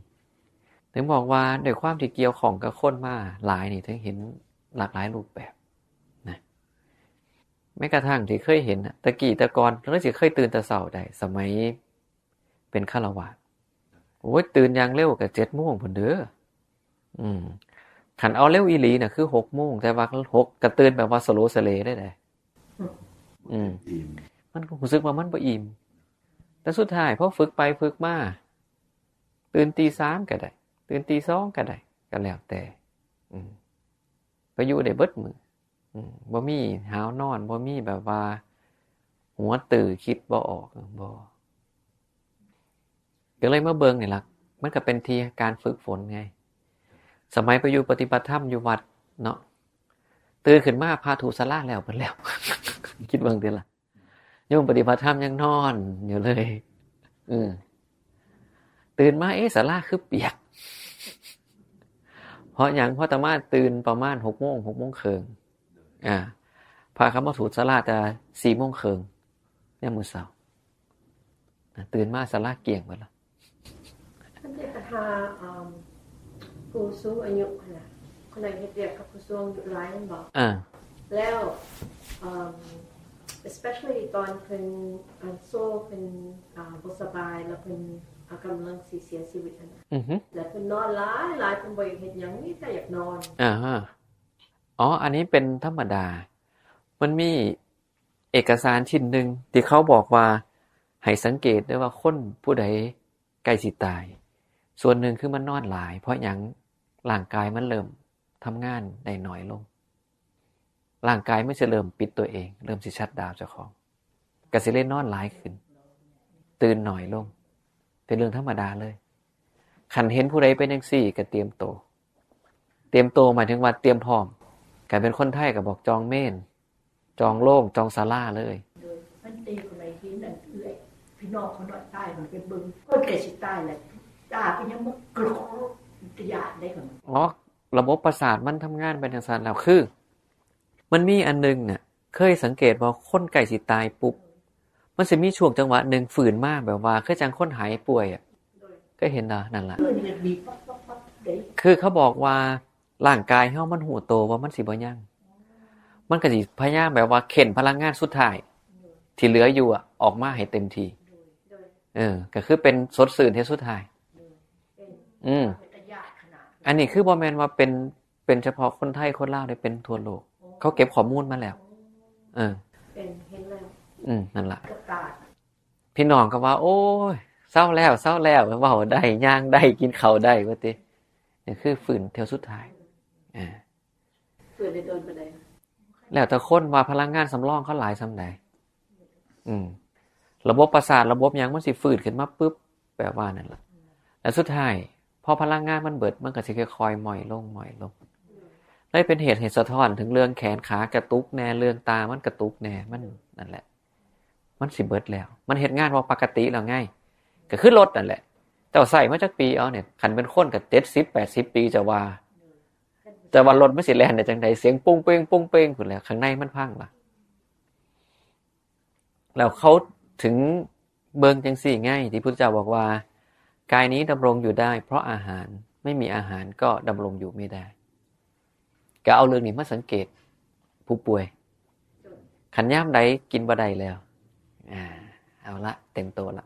ถึงบอกว่าด้วยความที่เกี่ยวข้องกับคนมาหลายนี่ ถึงเห็นหลากหลายรูปแบบนะ แม้กระทั่งที่เคยเห็นน่ะ แต่กี้แต่ก่อน เฮาสิเคยตื่นแต่เช้าได้ สมัยเป็นฆราวาส โอ้ย ตื่นอย่างเร็วก็เจ็ดโมงพุ้นเด้อ อืม คันเอาเร็วอีหลีน่ะคือหกโมง แต่ว่าหกก็ตื่นแบบว่าสโลว์สะเลได้เด้ อืม อิ่ม มันก็รู้สึกว่ามันบ่อิ่ม แต่สุดท้ายพอฝึกไปฝึกมา ตื่นตีสามก็ได้ ตื่นตีสองก็ได้ ก็แล้วแต่ อืม ก็อยู่ได้เบิดมื้อ อืม บ่มีหาวนอน บ่มีแบบว่า หัวตื้อคิดบ่ออก บ่ ก็เลยมาเบิ่งนี่ล่ะ มันก็เป็นที่การฝึกฝนไง สมัยไปอยู่ปฏิบัติธรรมอยู่วัดเนาะ ตื่นขึ้นมาพระถูศาลาแล้วเบิดแล้ว คิดเบิ่งติล่ะ โยมปฏิบัติธรรมยังนอนอยู่เลย เออ ตื่นมา เอ๊ะ ศาลาคือเปียก เพราะหยัง เพราะอาตมาตื่นประมาณหกโมง หกโมงครึ่ง อ่า พระเขามาถูศาลาแต่สี่โมงครึ่ง ยามมื้อเช้า นะ ตื่นมาศาลาเกลี้ยงเบิดละ มันเป็นปัญหาอืมผู้สูงอายุหั่นน่ะ คนไหนเฮ็ดเวียกกับผู้สูงอายุหลายแม่นบ่ อ่า แล้วอืม especially ตอนเพิ่นอันโซ่เพิ่นอ่าบ่สบาย แล้วเพิ่นอ่ากำลังสิเสียชีวิตหั่นน่ะ อือฮึ แล้วเพิ่นนอนหลายหลาย เพิ่นบ่อยากเฮ็ดหยัง มีแต่อยากนอน อ่าฮะ อ๋อ อันนี้เป็นธรรมดา มันมีเอกสารชิ้นหนึ่งที่เขาบอกว่า ให้สังเกตได้ว่าคนผู้ใดใกล้สิตาย ส่วนหนึ่งคือมันนอนหลาย เพราะหยัง ร่างกายมันเริ่มทำงานได้น้อยลง ร่างกายมันจะเริ่มปิดตัวเอง เริ่มสิชัตดาวน์เจ้าของ ก็สิเลยนอนหลายขึ้น ตื่นน้อยลง เป็นเรื่องธรรมดาเลย คันเห็นผู้ใดเป็นจั่งซี้ก็เตรียมตัว เตรียมตัวหมายถึงว่าเตรียมพร้อม คันเป็นคนไทยก็บอกจองเมน จองโลง จองศาลาเลย มันตีคนไหนที่นั่นเอื้อย พี่น้องเขาหน่อยตายมันไปเบิ่งคนใกล้สิตายแหละตาเป็นยังมันกลัวตะยานได้กัน อ๋อ ระบบประสาทมันทำงานเป็นจั่งซั่นแล้ว คือ มันมีอันหนึ่งเนี่ย เคยสังเกตว่าคนใกล้สิตายปุ๊บ มันสิมีช่วงจังหวะหนึ่งฟื้นมาแบบว่า คือจั่งคนหายป่วยอะ เคยเห็นบ่ นั่นล่ะ เพื่อนมันมีปั๊บปั๊บปั๊บได้ คือเขาบอกว่าร่างกายเฮามันฮู้โตว่ามันสิบ่ยัง มันก็สิพยายามแบบว่าเค้นพลังงานสุดท้าย ที่เหลืออยู่อะ ออกมาให้เต็มที่ เออ ก็คือเป็นสดชื่นเทื่อสุดท้าย อืม ตะยานขนาด อันนี้คือบ่แม่นว่าเป็น เป็นเฉพาะคนไทยคนลาวเด้ เป็นทั่วโลก เขาเก็บข้อมูลมาแล้ว เออ เป็นเห็นแล้ว อืม นั่นล่ะ กระตาด พี่น้องก็ว่า โอ้ย เซาแล้ว เซาแล้ว เว้าได้ ย่างได้ กินข้าวได้ ว่าติ นี่คือฟื้นเทื่อสุดท้าย อ่า เพื่อนได้โดนไปไหน แล้วแต่คนว่าพลังงานสำรองเขาหลายส่ำใด อืม ระบบประสาทระบบหยังมันสิฟื้นขึ้นมาปึ๊บ แบบว่านั่นล่ะ แล้วสุดท้าย พอพลังงานมันเบิด มันก็สิค่อยๆ หม่อยลง หม่อยลง เลยเป็นเหตุให้สะท้อนถึงเรื่องแขนขากระตุกแน่ เรื่องตามันกระตุกแน่ มันนั่นแหละ มันสิเบิดแล้ว มันเฮ็ดงานบ่ปกติแล้วไง ก็คือรถนั่นแหละ เจ้าใช้มาจักปีเอาเนี่ย คันเป็นคนก็เจ็ดสิบ แปดสิบ ปีจะว่า แต่ว่ารถมันสิแล่นได้จั่งใด เสียงปุ้งเป้ง ปุ้งเป้งพู้นแหล้ว ข้างในมันพังล่ะ แล้วเขาถึงเบิ่งจั่งซี้ไง ที่พุทธเจ้าบอกว่า กายนี้ดำรงอยู่ได้เพราะอาหาร ไม่มีอาหารก็ดำรงอยู่ไม่ได้ ก็เอาเรื่องนี้มาสังเกตผู้ป่วย คันยามใดกินบ่ได้แล้ว อ่า เอาละ เต็มตัวละ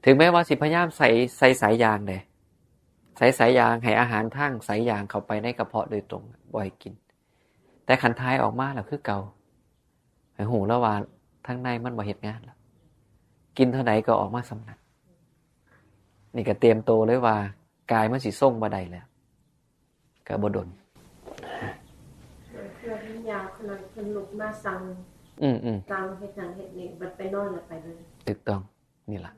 ถึงแม้ว่าสิพยายามใส่ ใส่สายยางเด้ ใส่สายยาง ให้อาหารทางสายยางเข้าไปในกระเพาะโดยตรง บ่ให้กิน แต่คันถ่ายออกมาแล้วคือเก่า ให้ฮู้แล้วว่าทางในมันบ่เฮ็ดงานแล้ว กินเท่าใดก็ออกมาส่ำนั้น นี่ก็เตรียมตัวเลยว่า กายมันสิทรงบ่ได้แล้ว ก็บ่ดน เพื่อมันยาวขนาดเพิ่นลุกมาสั่ง อืมอืม สั่งเฮ็ดหยังเฮ็ดนี่ บัดไปนอนแล้วไปเลย ถูกต้อง นี่ล่ะ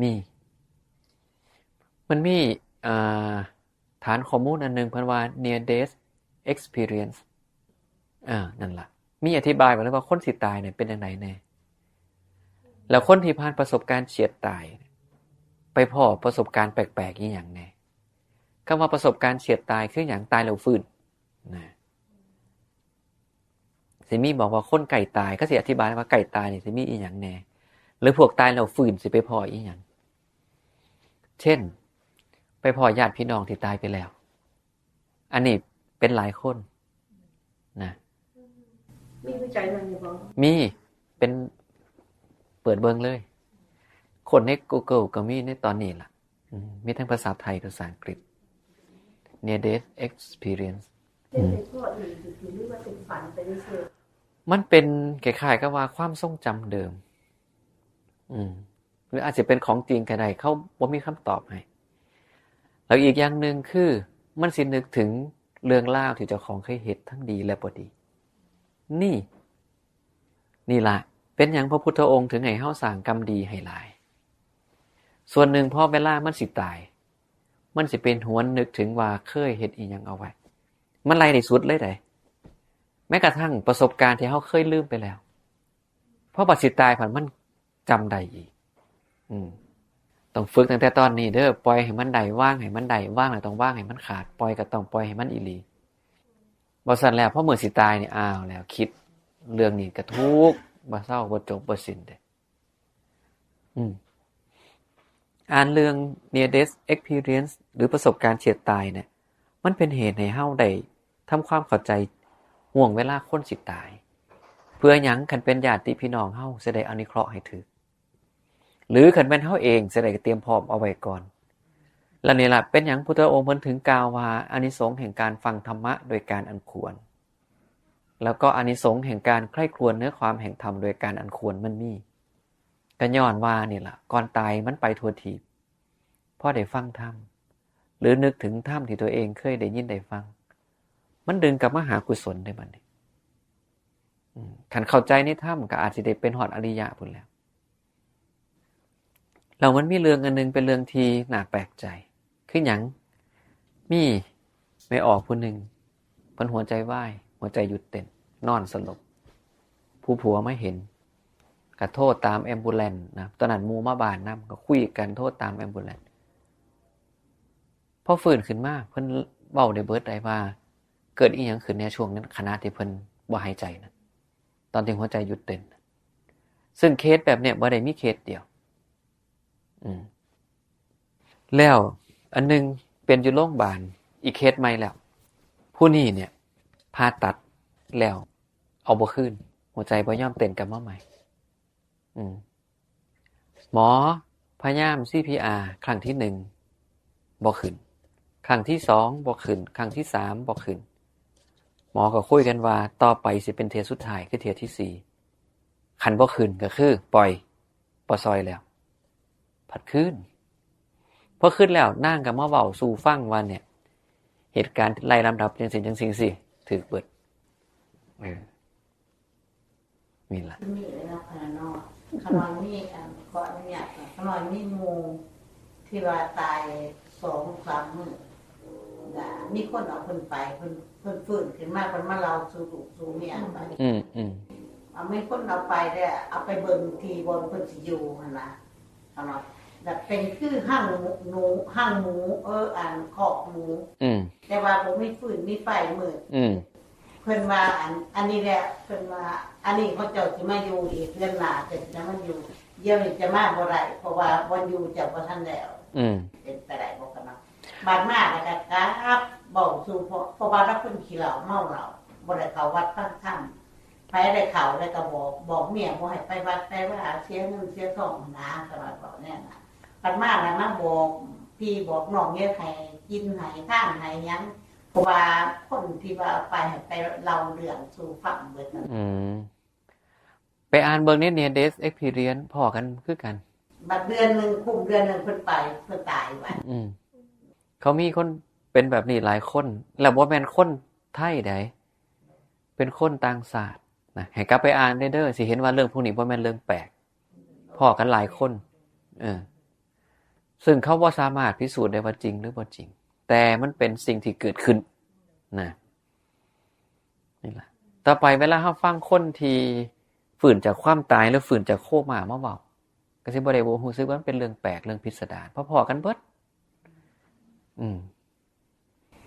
มี มันมี อ่า ฐานข้อมูลอันหนึ่งเพิ่นว่า near death experience อ่า นั่นล่ะ มีอธิบายไว้เลยว่าคนสิตายเนี่ยเป็นจั่งใดแน่ แล้วคนที่ผ่านประสบการณ์เฉียดตาย ไปพ้อประสบการณ์แปลกๆ อีหยังแน่ คำว่าประสบการณ์เฉียดตายคือหยัง ตายแล้วฟื้น นะ สิมีบอกว่าคนใกล้ตาย เขาสิอธิบายว่าใกล้ตายนี่สิมีอีหยังแน่ หรือพวกตายแล้วฟื้นสิไปพ้ออีหยัง เช่น ไปพ้อญาติพี่น้องที่ตายไปแล้ว อันนี้เป็นหลายคนนะ มีวิจัยมาอยู่บ่ มี เป็น เปิดเบิ่งเลย คนใน Google ก็มีในตอนนี้ล่ะ อืม มีทั้งภาษาไทย ภาษาอังกฤษ near death experience เห็นเป็นข้ออื่นอยู่ที่นี่ว่าเป็นฝันไปเรื่อยๆ มันเป็นคล้ายๆกับว่าความทรงจำเดิม อืม หรืออาจจะเป็นของจริงก็ได้ เขาบ่มีคำตอบให้ แล้วอีกอย่างหนึ่งคือ มันสินึกถึงเรื่องราวที่เจ้าของเคยเฮ็ดทั้งดีและบ่ดี นี่ นี่ล่ะ เป็นหยังพระพุทธองค์ถึงให้เฮาสร้างกรรมดีให้หลาย ส่วนหนึ่งพอเวลามันสิตาย มันสิเป็นหวนนึกถึงว่าเคยเฮ็ดอีหยังเอาไว้ มันไล่ได้สุดเลยเด้ แม้กระทั่งประสบการณ์ที่เฮาเคยลืมไปแล้ว พอบัดสิตายพัดมันจำได้อีก อืม ต้องฝึกตั้งแต่ตอนนี้เด้อ ปล่อยให้มันได้ วางให้มันได้ วางแล้วต้องวางให้มันขาด ปล่อยก็ต้องปล่อยให้มันอีหลี บ่ซั้นแล้วพอมื้อสิตายนี่ อ้าว แล้วคิดเรื่องนี้กะทุกข์ บ่เซา บ่จบ บ่สิ้นเด้ อืม อ่านเรื่อง near death experience หรือประสบการณ์เฉียดตายเนี่ย มันเป็นเหตุให้เฮาได้ทำความเข้าใจห่วงเวลาคนสิตาย เพื่อหยัง คันเป็นญาติพี่น้องเฮาสิได้อนุเคราะห์ให้ถืก หรือคันแม่นเฮาเองสิได้เตรียมพร้อมเอาไว้ก่อน และนี่ล่ะเป็นหยังพุทธองค์เพิ่นถึงกล่าวว่า อานิสงส์แห่งการฟังธรรมะโดยการอันควร แล้วก็อานิสงส์แห่งการใคร่ครวญเนื้อความแห่งธรรมโดยการอันควรมันมี ก็ย้อนว่านี่ล่ะ ก่อนตายมันไปทั่วทีป พอได้ฟังธรรม หรือนึกถึงธรรมที่ตัวเองเคยได้ยินได้ฟัง มันดึงกลับมาหากุศลได้บัดนี้ อืม คันเข้าใจในธรรมก็อาจสิได้เป็นฮอดอริยะพู้นแหล้ว แล้วมันมีเรื่องอันหนึ่งเป็นเรื่องที่น่าแปลกใจ คือหยัง มีแม่ออกผู้หนึ่ง เพิ่นหัวใจวาย หัวใจหยุดเต้น นอนสลบ ผู้ผัวมาเห็น ก็โทรตามแอมบูเลนซ์นะ ตอนนั้นหมู่มาบ้านนำ ก็คุยกันโทรตามแอมบูเลนซ์ พอฟื้นขึ้นมา เพิ่นเว้าได้เบิดได้ว่า เกิดอีหยังขึ้นในช่วงนั้น ขณะที่เพิ่นบ่หายใจนะ ตอนที่หัวใจหยุดเต้น ซึ่งเคสแบบเนี้ยบ่ได้มีเคสเดียว อืม แล้วอันหนึ่งเป็นอยู่โรงพยาบาล อีกเคสใหม่แล้ว ผู้นี้เนี่ย ผ่าตัดแล้ว เอาบ่คืน หัวใจบ่ยอมเต้นกลับมาใหม่ อืม หมอพยายาม ซีพีอาร์ ครั้งที่หนึ่ง บ่ขึ้น ครั้งที่สอง บ่ขึ้น ครั้งที่สาม บ่ขึ้น หมอก็คุยกันว่าต่อไปสิเป็นเทื่อสุดท้าย คือเทื่อที่สี่ คันบ่ขึ้นก็คือปล่อย บ่ซอยแล้ว ผัดคืน พอคืนแล้วนางก็มาเว้าสู่ฟังว่าเนี่ย เหตุการณ์ไล่ลำดับจั่งซี้จั่งซี้จั่งซี้ ถืกเบิด เออ นี่ล่ะ มีเลยนะพะเนาะ ขะน้อยมี อัน ขออนุญาตนะ ขะน้อยมีหมู่ที่ว่าตายสองสามมื้อ นะ มีคนเอาเพิ่นไป เพิ่น เพิ่นฟื้นขึ้นมา เพิ่นมาเล่าสู่ลูกสู่เมียไป อืม อืม เอา มีคนเอาไปแล้ว เอาไปเบิ่งที่บ่อนเพิ่นสิอยู่หั่นนะ ขะน้อย แบบเป็นคือห้างหมู ห้างหมู เออ อัน คอกหมู อืม แต่ว่าบ่มีฟืนมีไฟมืด อืม เพิ่นว่าอัน อันนี้แหละ เพิ่นว่า อันนี้เขาเจ้าสิมาอยู่อีก เดือนหน้าเพิ่นจะมาอยู่ เดี๋ยวนี้จะมาบ่ได้ เพราะว่าบ่อนอยู่เจ้าบ่ทันแล้ว อืม เป็นไปได้บ่คะเนาะ บาดมาแล้วก็กลับเว้าสู่พ่อ เพราะว่าลาวเพิ่นขี้เหล้าเมาเหล้า บ่ได้เข้าวัดฟังธรรม ไผได้เข้าแล้วก็บอก บอกเมียบ่ให้ไปวัดไปวา เสียเงินเสียทองหา ขะน้อยบอกแนวนั้น บาดมาแล้วมาบอกพี่บอกน้อง เฮ็ดให้กินให้ทานให้หยัง เพราะว่าคนที่ว่าไปให้ไปเล่าเรื่องสู่ฟังเบิดนั่น อืม ไปอ่านเบิ่งใน near death experience พ้อกันคือกัน บัดเดือนหนึ่ง คุมเดือนหนึ่ง เพิ่นไป เพิ่นตายบัด อืม เขามีคนเป็นแบบนี้หลายคน แล้วบ่แม่นคนไทยใด เป็นคนต่างชาตินะ ให้กลับไปอ่านเด้อ สิเห็นว่าเรื่องพวกนี้บ่แม่นเรื่องแปลก พ้อกันหลายคน เออ ซึ่งเขาบ่สามารถพิสูจน์ได้ว่าจริงหรือบ่จริง แต่มันเป็นสิ่งที่เกิดขึ้นนะ นี่ล่ะ ต่อไปเวลาเราฟังคนที่ฟื้นจากความตายหรือฟื้นจากโคม่ามาเว้า ก็สิบ่ได้รู้สึกว่ามันเป็นเรื่องแปลก เรื่องพิสดาร เพราะพ้อกันเบิด อืม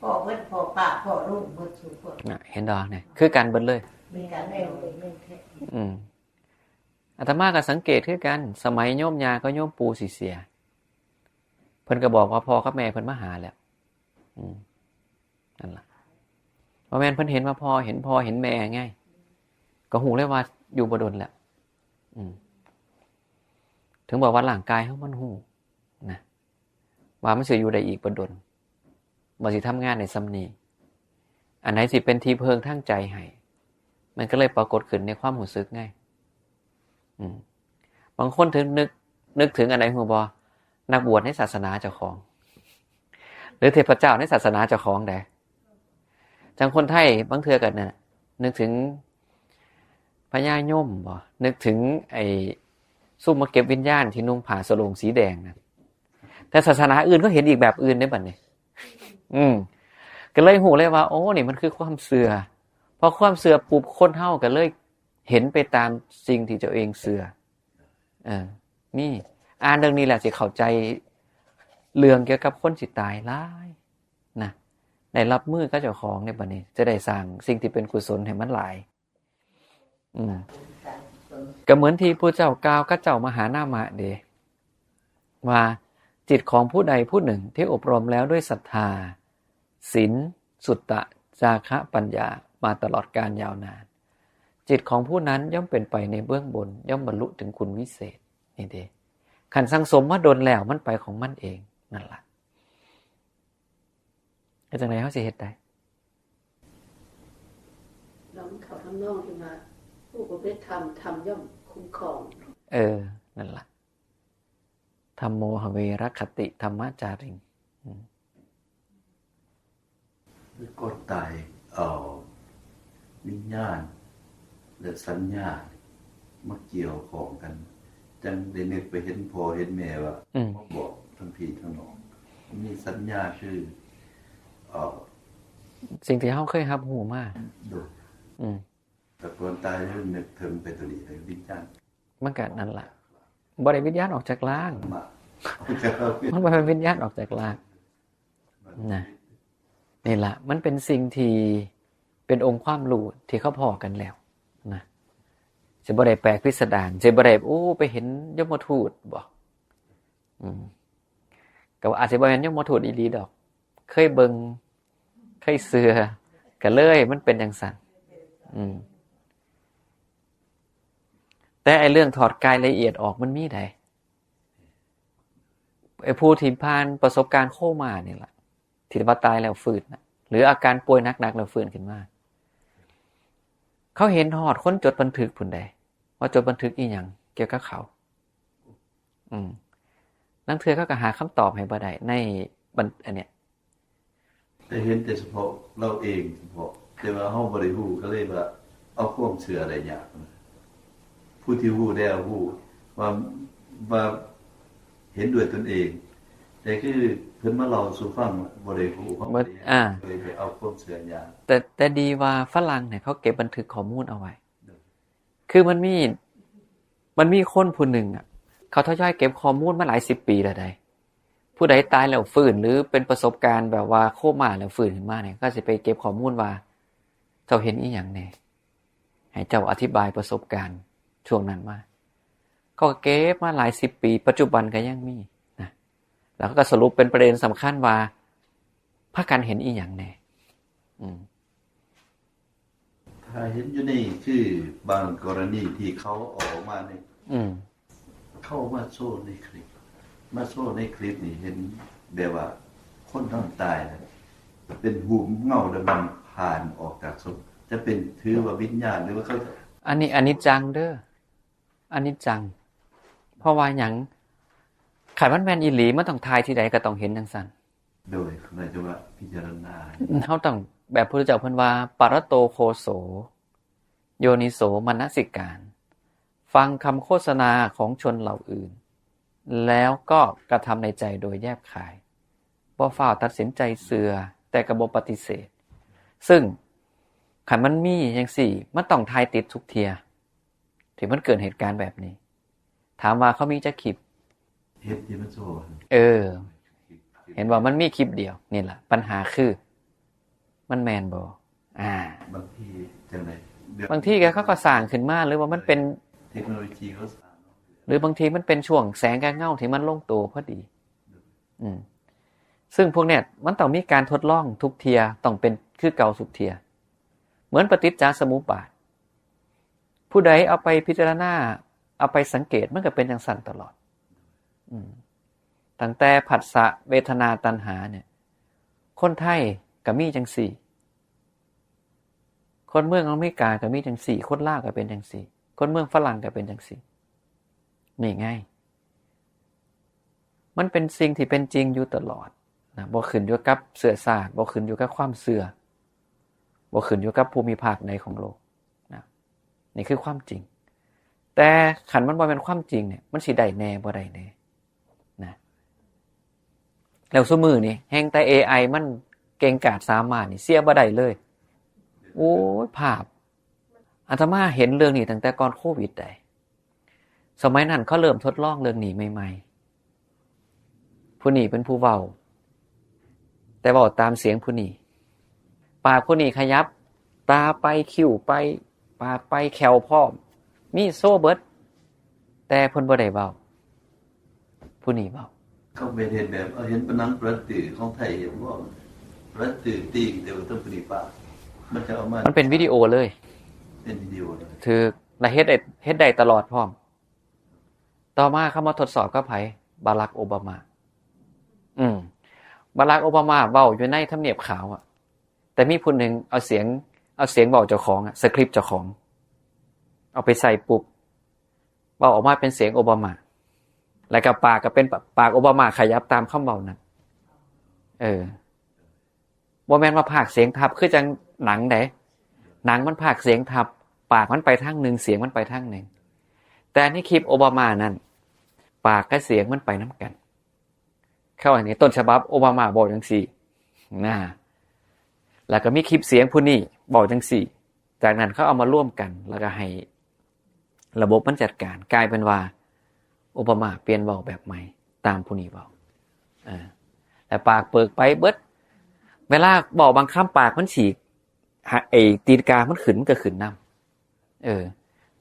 พ้อเบิด พ้อป้า พ้อลุง เบิดสู่คน น่ะ เห็นดอกเนี่ย คือกันเบิดเลย มีกันแน่เลย อืม อาตมาก็สังเกตคือกัน สมัยโยมย่ากับโยมปู่สิเสีย เพิ่นก็บอกว่าพ่อกับแม่เพิ่นมาหาแล้ว อืม นั่นล่ะ บ่แม่นเพิ่นเห็นว่าพ่อ เห็นพ่อเห็นแม่ไง ก็ฮู้เลยว่าอยู่บ่ดนแล้ว อืม ถึงบอกว่าร่างกายเฮามันฮู้นะ ว่ามันสิอยู่ได้อีกบ่ดน ว่าสิทำงานได้ส่ำนี้ อันไหนสิเป็นที่เพิ่งทางใจให้ มันก็เลยปรากฏขึ้นในความรู้สึกไง อืม บางคนถึงนึก นึกถึงอันไหนฮู้บ่ นักบวชในศาสนาเจ้าของ หรือเทพเจ้าในศาสนาเจ้าของใด จั่งคนไทยบางเทื่อก็น่ะ นึกถึงพญายมบ่ นึกถึงไอ้ซุมมาเก็บวิญญาณที่นุ่งผ้าสโลงสีแดงนะ แต่ศาสนาอื่นเขาเห็นอีกแบบอื่นเด้บัดนี้ อืม ก็เลยฮู้เลยว่า โอ้ นี่มันคือความเชื่อ พอความเชื่อปุ๊บ คนเฮาก็เลยเห็นไปตามสิ่งที่เจ้าเองเชื่อ เออ นี่ อ่านเรื่องนี้แล้วสิเข้าใจเรื่องเกี่ยวกับคนสิตายหลายนะ ได้รับมือกับเจ้าของในบัดนี้ จะได้สร้างสิ่งที่เป็นกุศลให้มันหลาย อืม ก็เหมือนที่พระเจ้ากล่าวกับเจ้ามหานามะเด้ ว่าจิตของผู้ใดผู้หนึ่งที่อบรมแล้วด้วยศรัทธา ศีล สุตตะ จาคะ ปัญญา มาตลอดกาลยาวนาน จิตของผู้นั้นย่อมเป็นไปในเบื้องบน ย่อมบรรลุถึงคุณวิเศษ นี่เด้ คันสั่งสมมาดนแล้วมันไปของมันเอง นั่นล่ะ เฮ็ดจั่งใดเฮาสิเฮ็ดได้ แล้วมันเข้าทำนองที่ว่า ผู้ประพฤติธรรม ธรรมย่อมคุ้มครอง เออ นั่นล่ะ ธัมโมหเวรคติธัมมจาริง อืม คือก่อนตายเอาวิญญาณและสัญญามาเกี่ยวข้องกัน จั่งได้นึกไปเห็นพ่อเห็นแม่ว่า อืม มาบอกทั้งพี่ทั้งน้อง มีสัญญาคือเอ่อ สิ่งที่เฮาเคยรับรู้มา โดย อืม แต่ก่อนตายนึกถึงไปตัวนี้เลยวิญญาณ มันก็นั่นล่ะ บ่ได้วิญญาณออกจากร่าง มา มันบ่เป็นวิญญาณออกจากร่าง นะ นี่ล่ะ มันเป็นสิ่งที่เป็นองค์ความรู้ที่เขาพ้อกันแล้วนะ สิบ่ได้แปลกพิสดาร สิบ่ได้ โอ้ ไปเห็นยมทูตบ่ อืม ก็อาจสิบ่แม่นยมทูตอีหลีดอก เคยเบิ่ง เคยเชื่อ ก็เลยมันเป็นจั่งซั้น อืม แต่ไอ้เรื่องถอดกายละเอียดออกมันมีใด ไอ้ผู้ที่ผ่านประสบการณ์โคม่านี่ล่ะ ที่ว่าตายแล้วฟื้นน่ะ หรืออาการป่วยหนักๆแล้วฟื้นขึ้นมา เขาเห็นฮอดคนจดบันทึกพุ้นใด ว่าจดบันทึกอีหยังเกี่ยวกับเขา อืม ลางเทื่อเขาก็หาคำตอบให้บ่ได้ในบัน- อันเนี้ย แต่เห็นแต่เฉพาะเราเองเฉพาะ แต่ว่าเฮาบ่ได้ฮู้ก็เลยว่า เอาความเชื่อได้ยากนะ ผู้ที่รู้แล้วรู้ว่า ว่าเห็นด้วยตนเอง แต่คือเพิ่นมาเล่าสู่ฟังบ่ได้รู้ บ่ อ่า เลยไปเอาความเชื่อยาก แต่แต่ดีว่าฝรั่งเนี่ยเขาเก็บบันทึกข้อมูลเอาไว้ คือมันมี มันมีคนผู้หนึ่งอ่ะ เขาทยอยเก็บข้อมูลมาหลายสิบปีแล้วได้ ผู้ใดตายแล้วฟื้น หรือเป็นประสบการณ์แบบว่าโคม่าแล้วฟื้นขึ้นมาเนี่ย ก็สิไปเก็บข้อมูลว่า เจ้าเห็นอีหยังแน่ ให้เจ้าอธิบายประสบการณ์ช่วงนั้นมา เขาก็เก็บมาหลายสิบปี ปัจจุบันก็ยังมีนะ แล้วก็สรุปเป็นประเด็นสำคัญว่า พากันเห็นอีหยังแน่ อืม ถ้าเห็นอยู่นี่คือบางกรณีที่เขาออกมาเนี่ย อืม เขาเอามาโชว์ในคลิป มาโชว์ในคลิปนี่เห็นแบบว่าคนนอนตายนะ เป็นรูปเงาดำๆผ่านออกจากศพ จะเป็นถือว่าวิญญาณหรือว่าเขา อันนี้อนิจจังเด้อ อนิจจัง เพราะว่าหยัง คันมันแม่นอีหลี มันต้องถ่ายที่ใดก็ต้องเห็นจังซั่น โดยเขาเรียกว่าพิจารณา เฮาต้องแบบพุทธเจ้าเพิ่นว่า ปรตโตโคโส โยนิโสมนสิการ ฟังคำโฆษณาของชนเหล่าอื่น แล้วก็กระทำในใจโดยแยบคาย บ่ฟ้าวตัดสินใจเชื่อ แต่ก็บ่ปฏิเสธ ซึ่งคันมันมีจังซี่ มันต้องถ่ายติดทุกเทื่อ ที่มันเกิดเหตุการณ์แบบนี้ ถามว่าเขามีจักคลิป เห็นที่มันโชว์ เออ เห็นว่ามันมีคลิปเดียว นี่แหละ ปัญหาคือ มันแม่นบ่ อ่า บางทีจังได๋ บางทีก็เขาก็สร้างขึ้นมา หรือว่ามันเป็น เทคโนโลยีเขาสร้าง หรือบางทีมันเป็นช่วงแสงกับเงาที่มันลงตัวพอดี อืม ซึ่งพวกเนี้ยมันต้องมีการทดลองทุกเทื่อ ต้องเป็นคือเก่าทุกเทื่อ เหมือนปฏิจจสมุปบาท ผู้ใดเอาไปพิจารณา เอาไปสังเกต มันก็เป็นจังซั่นตลอด อืม ตั้งแต่ผัสสะเวทนาตัณหาเนี่ย คนไทยก็มีจังซี่ คนเมืองอเมริกาก็มีจังซี่ คนลาวก็เป็นจังซี่ คนเมืองฝรั่งก็เป็นจังซี่ นี่ไง มันเป็นสิ่งที่เป็นจริงอยู่ตลอดนะ บ่ขึ้นอยู่กับเชื้อชาติ บ่ขึ้นอยู่กับความเชื่อ บ่ขึ้นอยู่กับภูมิภาคใดของโลกนะ นี่คือความจริง แต่คันมันบ่แม่นความจริงเนี่ย มันสิได้แน่บ่ได้แน่นะ แล้วซุมื้อนี่แฮ่งแต่ เอไอ มันเก่งกาจสามารถนี่ เชื่อบ่ได้เลย โอ้ย ภาพ อาตมาเห็นเรื่องนี้ตั้งแต่ก่อนโควิดได้ สมัยนั้นเขาเริ่มทดลองเรื่องนี้ใหม่ๆ ผู้นี้เป็นผู้เว้า แต่เว้าตามเสียงผู้นี้ ปากผู้นี้ขยับ ตาไป คิ้วไป ปากไป แข้วพร้อม มีโชว์เบิด แต่เพิ่นบ่ได้เว้า ผู้นี้เว้า เขาไปเฮ็ดแบบ เอา เห็นปะหนังปรัตติของไทย เห็นบ่ ปรัตติติง แต่ว่าต้องปฏิบัติ มันจะเอามา มันเป็นวิดีโอเลย เป็นวิดีโอเลย ถืก และเฮ็ดได้ เฮ็ดได้ตลอดพร้อม ต่อมาเขามาทดสอบกับไผ บารักโอบามา อืม บารักโอบามาเว้าอยู่ในทำเนียบขาวอะ แต่มีผู้หนึ่งเอาเสียง เอาเสียงเว้าเจ้าของอะ สคริปต์เจ้าของ เอาไปใส่ปุ๊บ เว้าออกมาเป็นเสียงโอบามา แล้วก็ปากก็เป็นปากโอบามาขยับตามคำเว้านั้น เออ บ่แม่นว่าพากย์เสียงทับ คือจังหนังใด๋ หนังมันพากย์เสียงทับ ปากมันไปทางหนึ่ง เสียงมันไปทางหนึ่ง แต่ในคลิปโอบามานั่น ปากกับเสียงมันไปนำกัน เขาอันนี้ต้นฉบับโอบามาบอกจังซี่ นะ แล้วก็มีคลิปเสียงผู้นี้บอกจังซี่ จากนั้นเขาเอามารวมกัน แล้วก็ให้ระบบมันจัดการ กลายเป็นว่าโอบามาเปลี่ยนเว้าแบบใหม่ ตามผู้นี้เว้า เออ แล้วปากเปิดไปเบิด เวลาเว้าบางคำปากมันฉีก หา ไอ้ตีนกามันขึ้น มันก็ขึ้นนำ เออ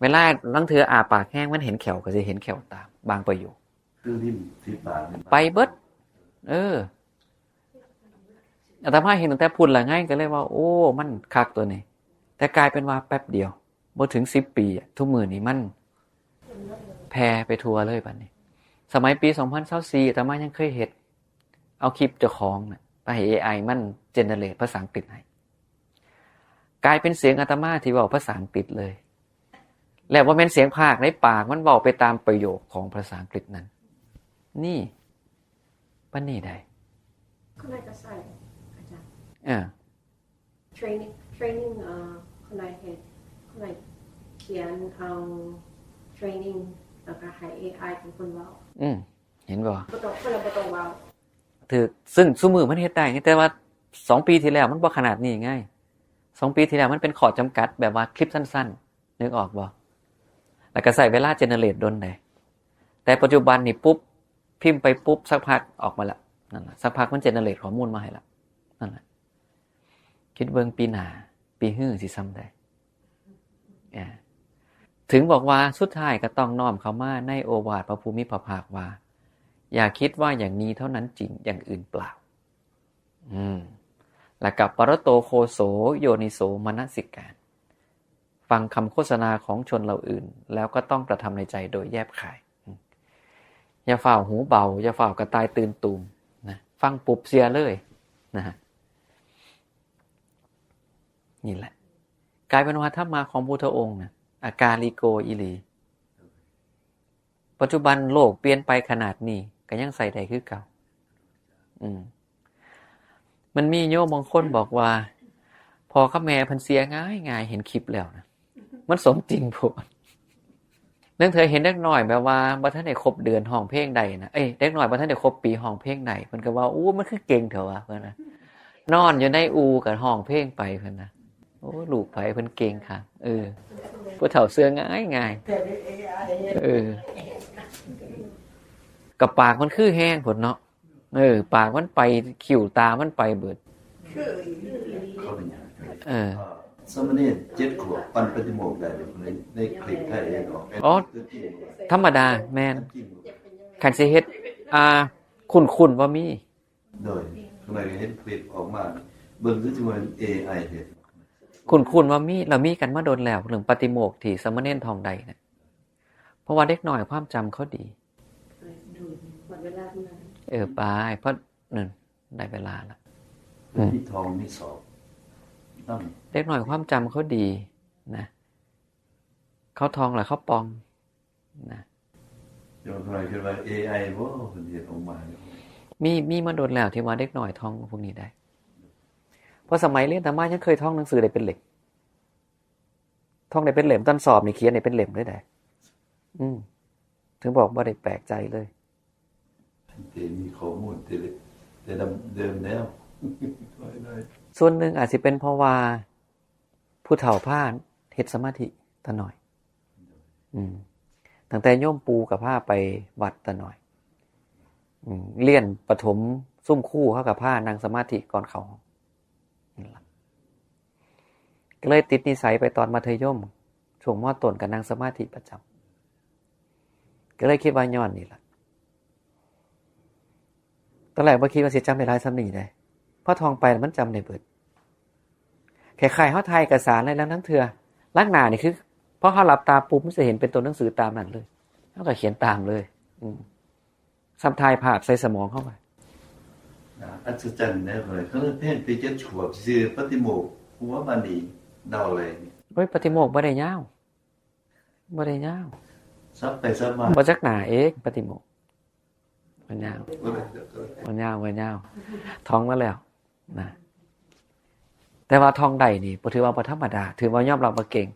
เวลาลางเทื่ออ้าปากแฮง มันเห็นแข้วก็สิเห็นแข้วตาม บางประโยค คือริมฝีปากนี่ ไปเบิด เออ อาตมาเห็นตั้งแต่พุ้นละไง ก็เลยว่า โอ้ มันคักตัวนี้ แต่กลายเป็นว่าแป๊บเดียว บ่ถึงสิบปีอะ ทุกมื้อนี้มันแพร่ไปทั่วเลยบัดนี้ สมัยปีสองพันซาวสี่ อาตมายังเคยเฮ็ด เอาคลิปเจ้าของน่ะ ไปให้ เอไอ มัน generate ภาษาอังกฤษให้ กลายเป็นเสียงอาตมาที่เว้าภาษาอังกฤษเลย แล้วบ่แม่นเสียงพากย์ในปาก มันเว้าไปตามประโยคของภาษาอังกฤษนั้น นี่ ปานนี้ได้ Can I just say, อาจารย์ เออ training training เอ่อ can I head like เขียนเอา training แล้วก็ให้ เอไอ เป็นคนเว้า อืม เห็นบ่ บ่ต้องคนละบ่ต้องเว้า ถือ ซึ่งซุมื้อมันเฮ็ดได้ไง แต่ว่าสองปีที่แล้วมันบ่ขนาดนี้ไง สองปีที่แล้วมันเป็นข้อจำกัดแบบว่าคลิปสั้นๆ นึกออกบ่ แล้วก็ใช้เวลา generate โดนได้ แต่ปัจจุบันนี่ปุ๊บ พิมพ์ไปปุ๊บ สักพักออกมาละ นั่นล่ะ สักพักมัน generate ข้อมูลมาให้ละ นั่นล่ะ คิดเบิ่งปีหน้า ปีฮื้อสิซ่ำใด อ่า ถึงบอกว่าสุดท้ายก็ต้องน้อมเข้ามาในโอวาทพระผู้มีพระภาคว่า อย่าคิดว่าอย่างนี้เท่านั้นจริง อย่างอื่นเปล่า อืม แล้วกับปรตโตโคโส โยนิโสมนสิการ ฟังคำโฆษณาของชนเหล่าอื่น แล้วก็ต้องกระทำในใจโดยแยบคาย อย่าฝ่าวหูเบา อย่าฝ่าวกระต่ายตื่นตูมนะ ฟังปุ๊บเสียเลยนะฮะ นี่แหละ กลายเป็นว่าธรรมะของพุทธองค์นะ อากาลิโกอีหลี ปัจจุบันโลกเปลี่ยนไปขนาดนี้ ก็ยังใช้ได้คือเก่า อืม มันมีโยมบางคนบอกว่า พ่อกับแม่เพิ่นเสียง่ายง่าย เห็นคลิปแล้วนะ มันสมจริงโพด นั่นเธอเห็นเด็กน้อยแบบว่าบ่ทันได้ครบเดือนฮ้องเพลงได้นะ เอ้ย เด็กน้อยบ่ทันได้ครบปีฮ้องเพลงได้ เพิ่นก็ว่า อู้ มันคือเก่งแท้วะ เพิ่นนะ นอนอยู่ในอู่ก็ฮ้องเพลงไป เพิ่นนะ โอ้ ลูกไผเพิ่นเก่งค่ะ เออ ผู้เฒ่าเสียง่ายง่าย เออ กับปากมันคือแฮงโพดเนาะ เออ ปากมันไป คิ้วตามันไปเบิด เขาเป็นหยัง เออ สามเณรเจ็ดขวบปั่นปฏิโมกข์ได้ในในคลิปไทยเองเนาะ อ๋อ ธรรมดา แม่น คันสิเฮ็ด อ่า คุ้นๆ ว่ามี โดยข้างในเห็นคลิปออกมา เบิ่งคือสิว่าเอไอเฮ็ด คุ้นๆ ว่ามี เรามีกันมาโดนแล้ว เรื่องปฏิโมกข์ที่สามเณรท่องได้นะ เพราะว่าเด็กน้อยความจำเขาดี หมดเวลาเท่านั้น เออ ไป เพราะนั่น ได้เวลาละ อืม ที่ทองนี่สอบนั่น เด็กน้อยความจำเขาดีนะ เขาท่องแล้วเขาปองนะ โยมทำไมคิดว่าเอไอบ่เพิ่นเฮ็ดออกมาเนี่ย มี มีมาโดนแล้วที่ว่าเด็กน้อยท่องพวกนี้ได้ เพราะสมัยเรียนอาตมายังเคยท่องหนังสือได้เป็นเล่ม ท่องได้เป็นเล่ม ตอนสอบนี่เขียนได้เป็นเล่มเลยได้ อืม ถึงบอกบ่ได้แปลกใจเลย แต่มีข้อมูลแต่แต่เดิมแล้ว ส่วนหนึ่งอาจสิเป็นเพราะว่า ผู้เฒ่าพาเฮ็ดสมาธิแต่น้อย อืม ตั้งแต่โยมปู่ก็พาไปวัดแต่น้อย อืม เรียนประถมซุมครูเขาก็พานั่งสมาธิก่อนเข้าห้อง นั่นล่ะ ก็เลยติดนิสัยไปตอนมัธยม ช่วง ม.ต้น ก็นั่งสมาธิประจำ ก็เลยคิดว่าย้อนนี่ล่ะ ตอนแรกบ่คิดว่าสิจำได้หลายส่ำนี้เด้ พอท่องไปแล้วมันจำได้เบิด คล้ายๆ เฮาถ่ายเอกสารแล้วลางเทื่อ ลางหน้านี่คือ พอเฮาหลับตาปุ๊บมันสิเห็นเป็นตัวหนังสือตามนั้นเลย เฮาก็เขียนตามเลย อืม ซ้ำถ่ายภาพใส่สมองเฮาไว้ น่าอัศจรรย์นะเพิ่นเขาเลยเพียงแต่เจ็ดขวบซื่อปฏิโมกข์หัวปานนี้เดาอะไรนี่ โอ้ย ปฏิโมกข์บ่ได้ยาว บ่ได้ยาว สับไปสับมา บ่จักหน้าเองปฏิโมกข์ มันยาว บ่ได้ มันยาว มันยาว ท่องมาแล้วนะ แต่ว่าท่องได้นี่บ่ถือว่าบ่ธรรมดา ถือว่ายอมรับว่าเก่ง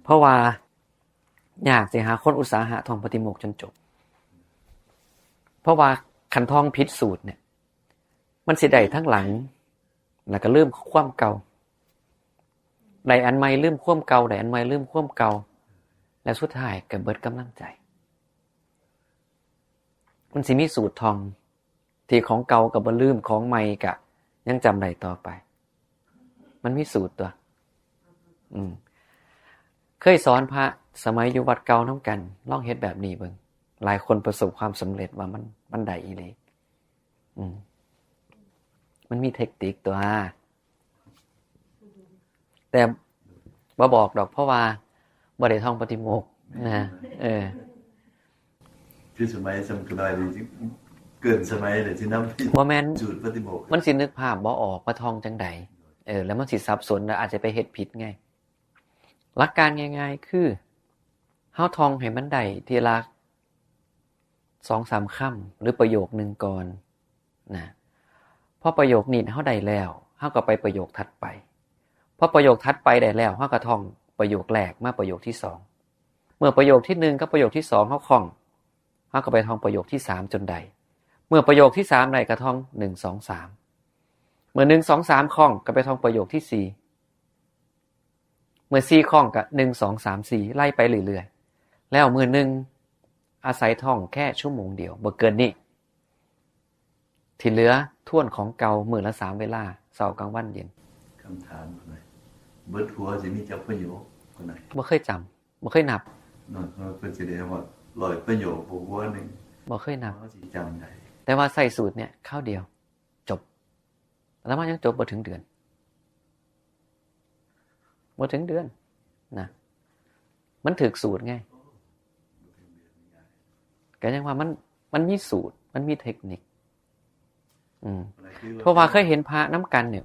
เพราะว่ายากสิหาคนอุตสาหะท่องปฏิโมกข์จนจบ เพราะว่าคันท่องผิดสูตรเนี่ย มันสิได้ทั้งหลัง แล้วก็ลืมความเก่า ได้อันใหม่ลืมความเก่า ได้อันใหม่ลืมความเก่า และสุดท้ายก็เบิดกำลังใจ มันสิมีสูตรท่อง ที่ของเก่าก็บ่ลืม ของใหม่ก็ยังจำได้ต่อไป มันมีสูตรตัว อืม เคยสอนพระสมัยอยู่วัดเก่านำกัน ลองเฮ็ดแบบนี้เบิ่ง หลายคนประสบความสำเร็จว่ามัน มันได้อีหลี อืม มันมีเทคนิคตัว แต่บ่บอกดอก เพราะว่าบ่ได้ท่องปฏิโมกข์นะ เออ คือสมัยสมัยกระดอยนี่เกินสมัยเลยที่นับ บ่แม่น สูตรปฏิโมกข์ มันสินึกภาพบ่ออกว่าท่องจังใด เออ แล้วมันสิสับสน แล้วอาจจะไปเฮ็ดผิดไง หลักการง่ายๆ คือ เฮาท่องให้มันได้ทีละสองสามคำ หรือประโยคหนึ่งก่อนนะ พอประโยคนี้เฮาได้แล้ว เฮาก็ไปประโยคถัดไป พอประโยคถัดไปได้แล้ว เฮาก็ท่อง ประโยคแรกมาประโยคที่สอง เมื่อประโยคที่หนึ่งกับประโยคที่สองเฮาคล่อง เฮาก็ไปท่องประโยคที่สามจนได้ เมื่อประโยคที่สามได้ก็ท่องหนึ่ง สอง สาม เมื่อหนึ่ง สอง สามคล่องก็ไปท่องประโยคที่สี่ เมื่อสี่คล่องก็หนึ่ง สอง สาม สี่ ไล่ไปเรื่อยๆ แล้วมื้อหนึ่งอาศัยท่องแค่ชั่วโมงเดียว บ่เกินนี้ ที่เหลือทวนของเก่ามื้อละสามเวลา เช้า กลางวัน เย็น คำถามหน่อย เบิดหัวสิมีจักประโยคคนไหน บ่เคยจำ บ่เคยนับ นั่นเพิ่นสิได้ฮอดร้อยประโยคบ่หัวหนึ่ง บ่เคยนับ เฮาสิจำได้ แต่ว่าใส่สูตรเนี่ยคราวเดียว จบ อาตมายังจบบ่ถึงเดือน บ่ถึงเดือนนะ มันถืกสูตรไง ก็ยังว่ามัน มันมีสูตร มันมีเทคนิค อืม เพราะว่าเคยเห็นพระนำกันเนี่ย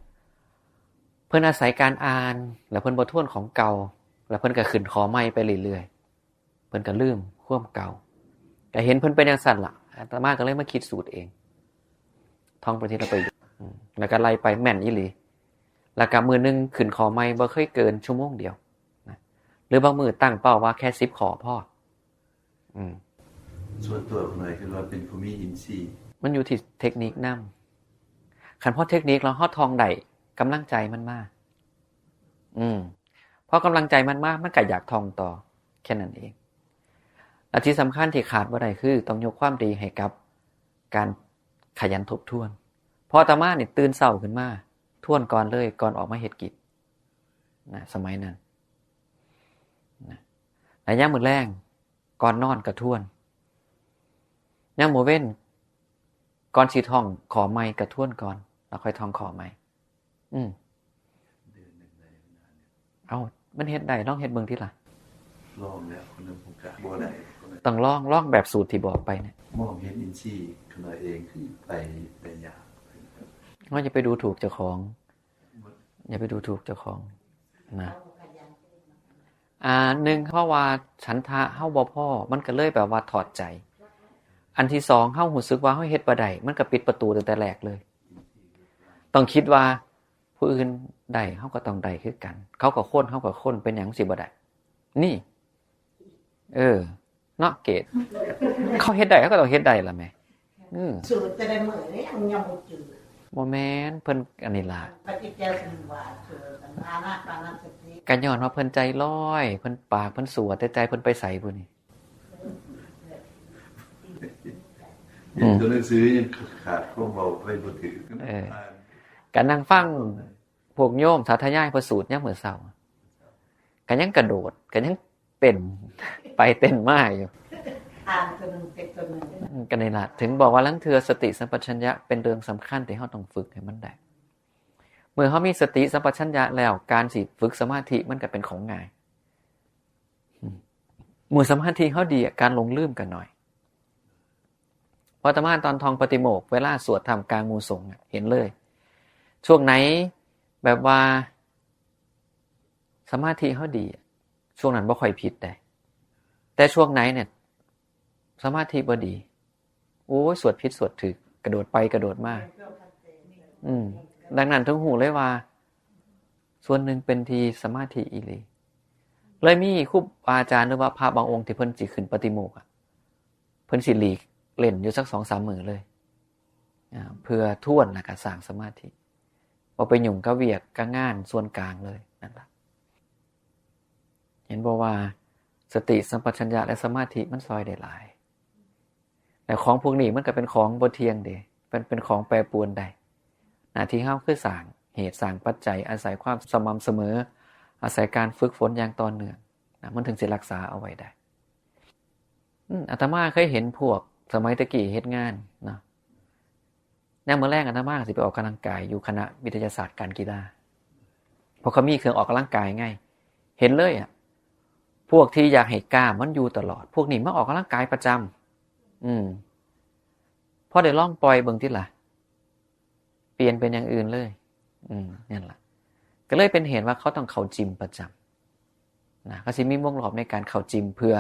เพิ่นอาศัยการอ่าน แล้วเพิ่นบ่ทวนของเก่า แล้วเพิ่นก็ขึ้นข้อใหม่ไปเรื่อยๆ เพิ่นก็ลืมความเก่า ก็เห็นเพิ่นเป็นจั่งซั้นล่ะ อาตมาก็เลยมาคิดสูตรเอง ท่องไปทีละประโยค อืม แล้วก็ไล่ไปแม่นอีหลี แล้วก็มื้อหนึ่งขึ้นข้อใหม่บ่เคยเกินชั่วโมงเดียวนะ หรือบางมื้อตั้งเป้าว่าแค่สิบข้อพอ อืม ส่วนตัวผมเลยคือว่าเป็นผู้มีอินทรีย์ มันอยู่ที่เทคนิคนำ คันพอเทคนิคแล้วเฮาท่องได้ กำลังใจมันมา อืม พอกำลังใจมันมา มันก็อยากท่องต่อ แค่นั้นเอง และที่สำคัญที่ขาดบ่ได้คือต้องยกความดีให้กับการขยันทบทวน เพราะอาตมานี่ตื่นเช้าขึ้นมา ทวนก่อนเลย ก่อนออกมาเฮ็ดกิจนะ สมัยนั้นนะ และยามมื้อแลง ก่อนนอนก็ทวน ยามมื้อเว็น ก่อนสิท่องข้อใหม่ก็ทวนก่อน แล้วค่อยท่องข้อใหม่ อืม เอ้า มันเฮ็ดได้ ลองเฮ็ดเบิ่งติล่ะ ลองแล้วคนนั้นผมกะบ่ได้ ต้องลอง ลองแบบสูตรที่บอกไปเนี่ย มองเห็นอินทรีย์ขนาดเองคือไปได้ยาก เฮาอย่าไปดูถูกเจ้าของ อย่าไปดูถูกเจ้าของนะ อ่า หนึ่ง เพราะว่าฉันทะเฮาบ่พอ มันก็เลยแบบว่าถอดใจ อันที่สอง เฮารู้สึกว่าเฮาเฮ็ดบ่ได้ มันก็ปิดประตูตั้งแต่แรกเลย ต้องคิดว่าผู้อื่นได้ เฮาก็ต้องได้คือกัน เขาก็คน เฮาก็คน เป็นหยังสิบ่ได้ นี่ เออ เนาะเกด เขาเฮ็ดได้ เขาก็ต้องเฮ็ดได้ล่ะแหม อืม สูตรแต่ละมื้อนี่ยัง ยังบ่จืด บ่แม่น เพิ่นอันนี้ล่ะ ปฏิจจสมุปบาทสูตร อานาปานสติ ก็ย้อนว่าเพิ่นใจลอย เพิ่นปากเพิ่นสั่ว แต่ใจเพิ่นไปไสบุนี่ อืม ตัวหนังสือยังขาดความเว้าไปบ่ถึง เออ อ่าน ก็นั่งฟังพวกโยมสาธยายพระสูตรยามมื้อเช้า ก็ยังกระโดด ก็ยังเต้นไปเต้นมาอยู่ อ่านตัวหนึ่งเป็นตัวหนึ่ง อืม ก็นี่ล่ะ ถึงบอกว่าลางเทื่อสติสัมปชัญญะเป็นเรื่องสำคัญที่เฮาต้องฝึกให้มันได้ เมื่อเฮามีสติสัมปชัญญะแล้ว การสิฝึกสมาธิมันก็เป็นของง่าย อืม เมื่อสมาธิเฮาดีอะ การหลงลืมก็น้อย เพราะอาตมาตอนท่องปาฏิโมกข์ เวลาสวดท่ามกลางหมู่สงฆ์อะ เห็นเลย ช่วงไหนแบบว่า สมาธิเฮาดีอะ ช่วงนั้นบ่ค่อยผิดเด้ แต่ช่วงไหนเนี่ย สมาธิบ่ดี โอ้ย สวดผิดสวดถูก กระโดดไปกระโดดมา อืม ดังนั้นถึงรู้เลยว่า ส่วนหนึ่งเป็นที่สมาธิอีหลี เลยมีครูบาอาจารย์หรือว่าพระบางองค์ที่เพิ่นสิขึ้นปาฏิโมกข์อะ เพิ่นสิหลีกเล่นอยู่สักสองสามมื้อเลย อ่า เพื่อทวนแล้วก็สร้างสมาธิ บ่ไปยุ่งกับเวียกกับงานส่วนกลางเลย นั่นล่ะ เห็นบ่ว่าสติสัมปชัญญะและสมาธิมันซ่อยได้หลาย แต่ของพวกนี้มันก็เป็นของบ่เที่ยงเด้ เป็น เป็นของแปรปรวนได้ หน้าที่เฮาคือสร้างเหตุสร้างปัจจัย อาศัยความสม่ำเสมอ อาศัยการฝึกฝนอย่างต่อเนื่องนะ มันถึงสิรักษาเอาไว้ได้ อืม อาตมาเคยเห็นพวกสมัยตะกี้เฮ็ดงานเนาะ ยามมื้อแลงอาตมาก็สิไปออกกำลังกายอยู่คณะวิทยาศาสตร์การกีฬา เพราะเขามีเครื่องออกกำลังกายไง เห็นเลยอะ พวกที่อยากให้กล้ามมันอยู่ตลอด พวกนี้มาออกกำลังกายประจำ อืม พอได้ลองปล่อยเบิ่งติล่ะ เปลี่ยนเป็นอย่างอื่นเลย อืม นั่นล่ะ ก็เลยเป็นเหตุว่าเขาต้องเข้ายิมประจำนะ เขาสิมีวงรอบในการเข้ายิมเพื่อ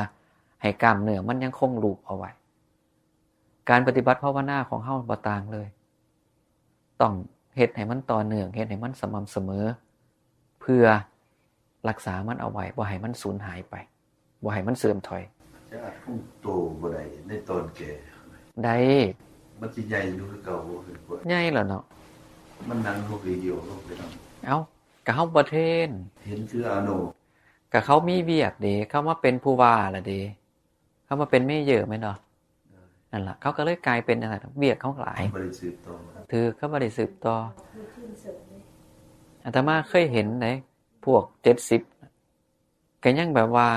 ให้กล้ามเนื้อมันยังคงลูปเอาไว้ การปฏิบัติภาวนาของเฮาบ่ต่างเลย ต้องเฮ็ดให้มันต่อเนื่อง เฮ็ดให้มันสม่ำเสมอ เพื่อ รักษามันเอาไว้ บ่ให้มันสูญหายไป บ่ให้มันเสื่อมถอย จะคงโตบ่ได้ในตอนแก่ ได้ มันสิใหญ่อยู่คือเก่าบ่คือว่า ใหญ่แล้วเนาะ มันนั่งลงไปเดียวลงไปนำ เอ้า ก็เฮาบ่เทรน เห็นคืออาโน ก็เขามีเวียกเด้ เขามาเป็นผู้ว่าละเด้ เขามาเป็นเมเยอร์แม่นบ่ นั่นล่ะ เขาก็เลยกลายเป็นจังซั่น เวียกเขาหลาย บ่ได้สืบต่อ ถือเขาบ่ได้สืบต่อ มีทีมเสริมเลย อาตมาเคยเห็นได๋ พวกเจ็ดสิบ ก็ยังแบบว่า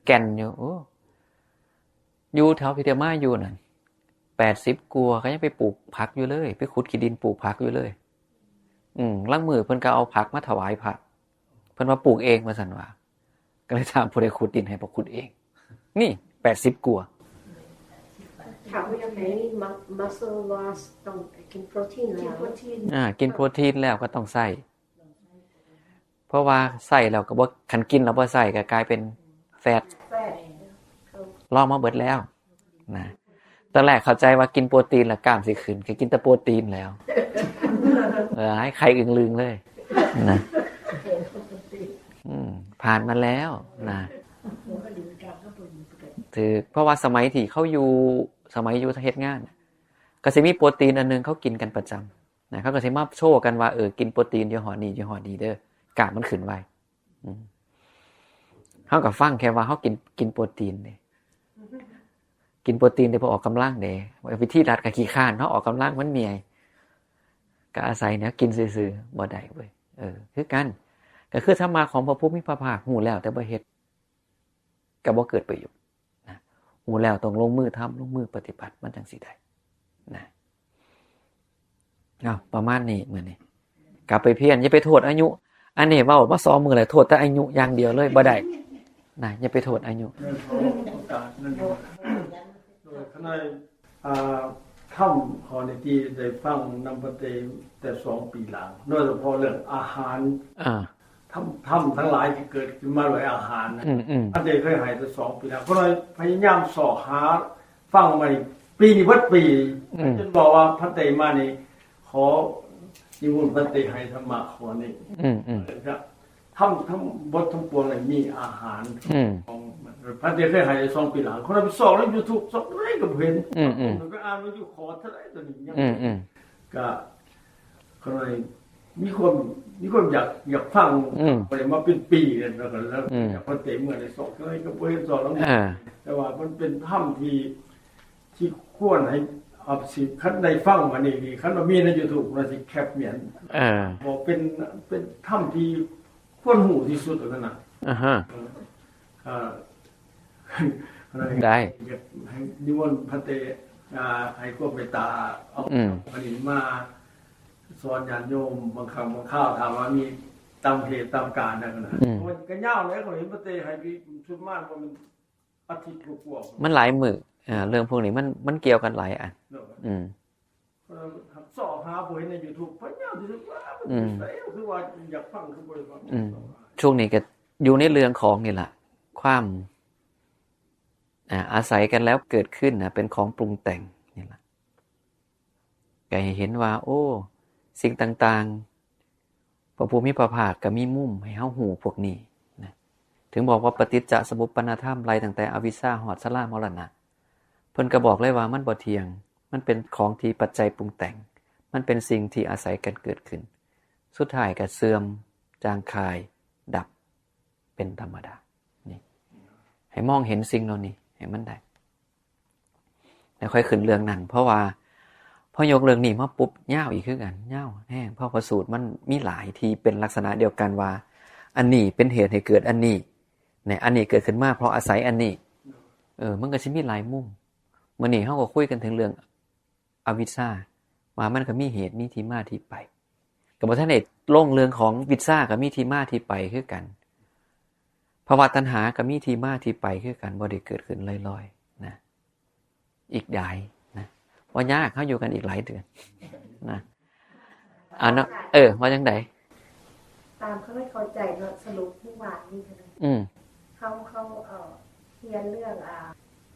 แก่นอยู่ โอ้ อยู่แถวที่อาตมาอยู่นั่น แปดสิบกว่าก็ยังไปปลูกผักอยู่เลย ไปขุดขี้ดินปลูกผักอยู่เลย อืม ลางมื้อเพิ่นก็เอาผักมาถวายพระ เพิ่นว่าปลูกเองว่าซั่นว่า ก็เลยถามผู้ใดขุดดินให้ บอกขุดเอง นี่ แปดสิบกว่า ถามว่ายังไงนี่ muscle loss ต้องกินโปรตีน กิน แล้ว โปรตีน อ่า กินโปรตีนแล้วก็ต้องใส่ เพราะว่าใส่แล้วก็บ่ คันกินแล้วบ่ใส่ก็กลายเป็นแฟต แฟต ลองมาเบิดแล้วนะ ตอนแรกเข้าใจว่ากินโปรตีนแล้วกล้ามสิขึ้น ก็กินแต่โปรตีนแล้ว เออ ให้ไข่อึงลึงเลยนะ อืม ผ่านมาแล้วนะ ถือ เพราะว่าสมัยที่เขาอยู่ สมัยอยู่เฮ็ดงาน ก็สิมีโปรตีนอันหนึงเขากินกันประจำนะ เขาก็สิมาโชว์กันว่า เออ กินโปรตีนยี่ห้อนี้ ยี่ห้อนี้เด้อ กล้ามมันขึ้นไว อืม เฮาก็ฟังแค่ว่าเฮากิน กินโปรตีนเด้ กินโปรตีนเด้ เพื่อออกกำลังเด้ วิธีรัดก็ขี้คร้าน เฮาออกกำลังมันเมื่อย ก็อาศัยแนวกินซื่อๆ บ่ได้เว้ย เออ คือกัน ก็คือธรรมะของพระผู้มีพระภาค ฮู้แล้วแต่บ่เฮ็ด ก็บ่เกิดประโยชน์นะ ฮู้แล้วต้องลงมือทำ ลงมือปฏิบัติ มันจั่งสิได้นะ เอา ประมาณนี้มื้อนี้ กลับไปเพียร อย่าไปโทษอายุ อันนี้เว้ามาสองมื้อแล้ว โทษแต่อายุอย่างเดียวเลย บ่ได้นะ อย่าไปโทษอายุ เรื่องของโอกาสนั่นเองโดยขณะอ่าถ้ำขอในที่ได้ฟังนำปฏิแต่สองปีหลัง โดยเฉพาะเรื่องอาหาร อ่า ถ้ำถ้ำทั้งหลายที่เกิดขึ้นมาด้วยอาหารนะ อืมอืม อันเดเคยหายแต่สองปีแล้ว เพราะเราพยายามเสาะหาฟังมานี่ปีนี้เบิดปี อืม จนบอกว่าพันเตมานี่ ขอนิมนต์พันเตให้ธรรมะขอนี่ อืมอืม ครับทำทั้งบททั้งปวงเลยมีอาหาร อืม ของมันพันเตเคยหายสองปีหลัง คนเราไปสอบแล้วยูทูบสอบอะไรก็บ่เห็น อืมอืม มันก็อ่านมันอยู่ขอเท่าไหร่ตัวนี้ยัง อืมอืม ก็ก็เลยมีความมีความอยากอยากฟัง อืม อะไรมาเป็นปีแล้วก็แล้ว อืม อยากพันเตเมื่อในสอบเท่าไหร่ก็บ่เห็นสอบแล้ว อ่า แต่ว่ามันเป็นถ้ำที่ที่ควรให้เอาสิคันได้ฟังมานี่นี่คันว่ามีในยูทูบนะสิแคปเมียน เออ บอกเป็นเป็นถ้ำที่ควรหูที่สุดแล้วนะ อ่าฮะ อ่า ได้ อยากให้นิมนต์พันเตอ่าให้ความเมตตาเอา อืม อันนี้มาสอนญาติโยมบางครั้งบางคราวถามว่ามีตามเหตุตามการนั่นนะ อืม มันก็ยาวแล้วก็เห็นพันเตให้ไปชุดมากว่ามันอาทิตย์กว่าๆ มันหลายมื้ออ่า เรื่องพวกนี้มันมันเกี่ยวกันหลายอัน เนาะ อืม เออสอบหาบ่เห็นในยูทูบพยายามที่สุดว่ามัน อืม ใส่คือว่าอยากฟังคือบ่ได้ฟัง อืม ช่วงนี้ก็อยู่ในเรื่องของนี่แหละ ความ อ่า อาศัยกันแล้วเกิดขึ้นนะ เป็นของปรุงแต่งนี่แหละ ก็ให้เห็นว่า โอ้ สิ่งต่างๆ พระผู้มีพระภาคก็มีมุมให้เฮาฮู้พวกนี้นะ ถึงบอกว่าปฏิจจสมุปปนธรรม ไล่ตั้งแต่อวิชชาฮอดชรามรณะ เพิ่นก็บอกเลยว่ามันบ่เที่ยง มันเป็นของที่ปัจจัยปรุงแต่ง มันเป็นสิ่งที่อาศัยกันเกิดขึ้น สุดท้ายก็เสื่อม จางคาย ดับ เป็นธรรมดา นี่ ให้มองเห็นสิ่งเหล่านี้ ให้มันได้ แล้วค่อยขึ้นเรื่องนั้น เพราะว่าพอยกเรื่องนี้มาปุ๊บ ยาวอีกคือกัน ยาวแฮง เพราะพระสูตรมันมีหลายที่เป็นลักษณะเดียวกันว่า อันนี้เป็นเหตุให้เกิดอันนี้ เนี่ย อันนี้เกิดขึ้นมาเพราะอาศัยอันนี้ เออ มันก็สิมีหลายมุม มื้อนี้เฮาก็คุยกันถึงเรื่องอวิชชา ว่ามันก็มีเหตุมีที่มาที่ไป ก็บ่ทันได้ลงเรื่องของวิชชาก็มีที่มาที่ไปคือกัน ภวตัณหาก็มีที่มาที่ไปคือกัน บ่ได้เกิดขึ้นลอยๆ นะ อีกหลายนะ ว่ายาก เฮาอยู่กันอีกหลายเดือนนะ อ่าเนาะ เออ ว่าจังใด ตามเขาไม่เข้าใจเนาะ สรุปเมื่อวานนี้นะ อืม เขาเขาเอ่อเรียนเรื่องอ่า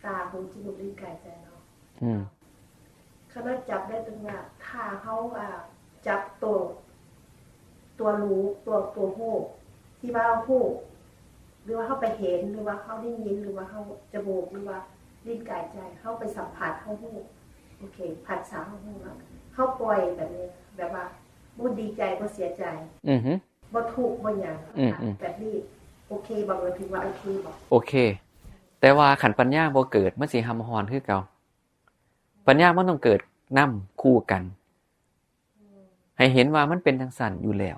ตาหูจมูกลิ้นกายใจเนาะ อืม เขาได้จับได้ถึงว่าถ้าเขาอ่าจับตัวตัวรู้ตัวตัวโฮก ที่ว่าเฮาฮู้ หรือว่าเฮาไปเห็น หรือว่าเฮาได้ยิน หรือว่าเฮาจมูก หรือว่าลิ้นกายใจ เฮาไปสัมผัส เฮาฮู้ โอเค ผัสสะ เฮาฮู้แล้ว เฮาปล่อยแบบนี้ แบบว่าบ่ดีใจ บ่เสียใจ อือหือ บ่ทุกข์ บ่หยัง อืมอืม แบบนี้ โอเคบ่ ถือว่าโอเคบ่ โอเค แต่ว่าคันปัญญาบ่เกิด มันสิห่ำฮ้อนคือเก่า ปัญญามันต้องเกิดนำคู่กัน ให้เห็นว่ามันเป็นจังซั่นอยู่แล้ว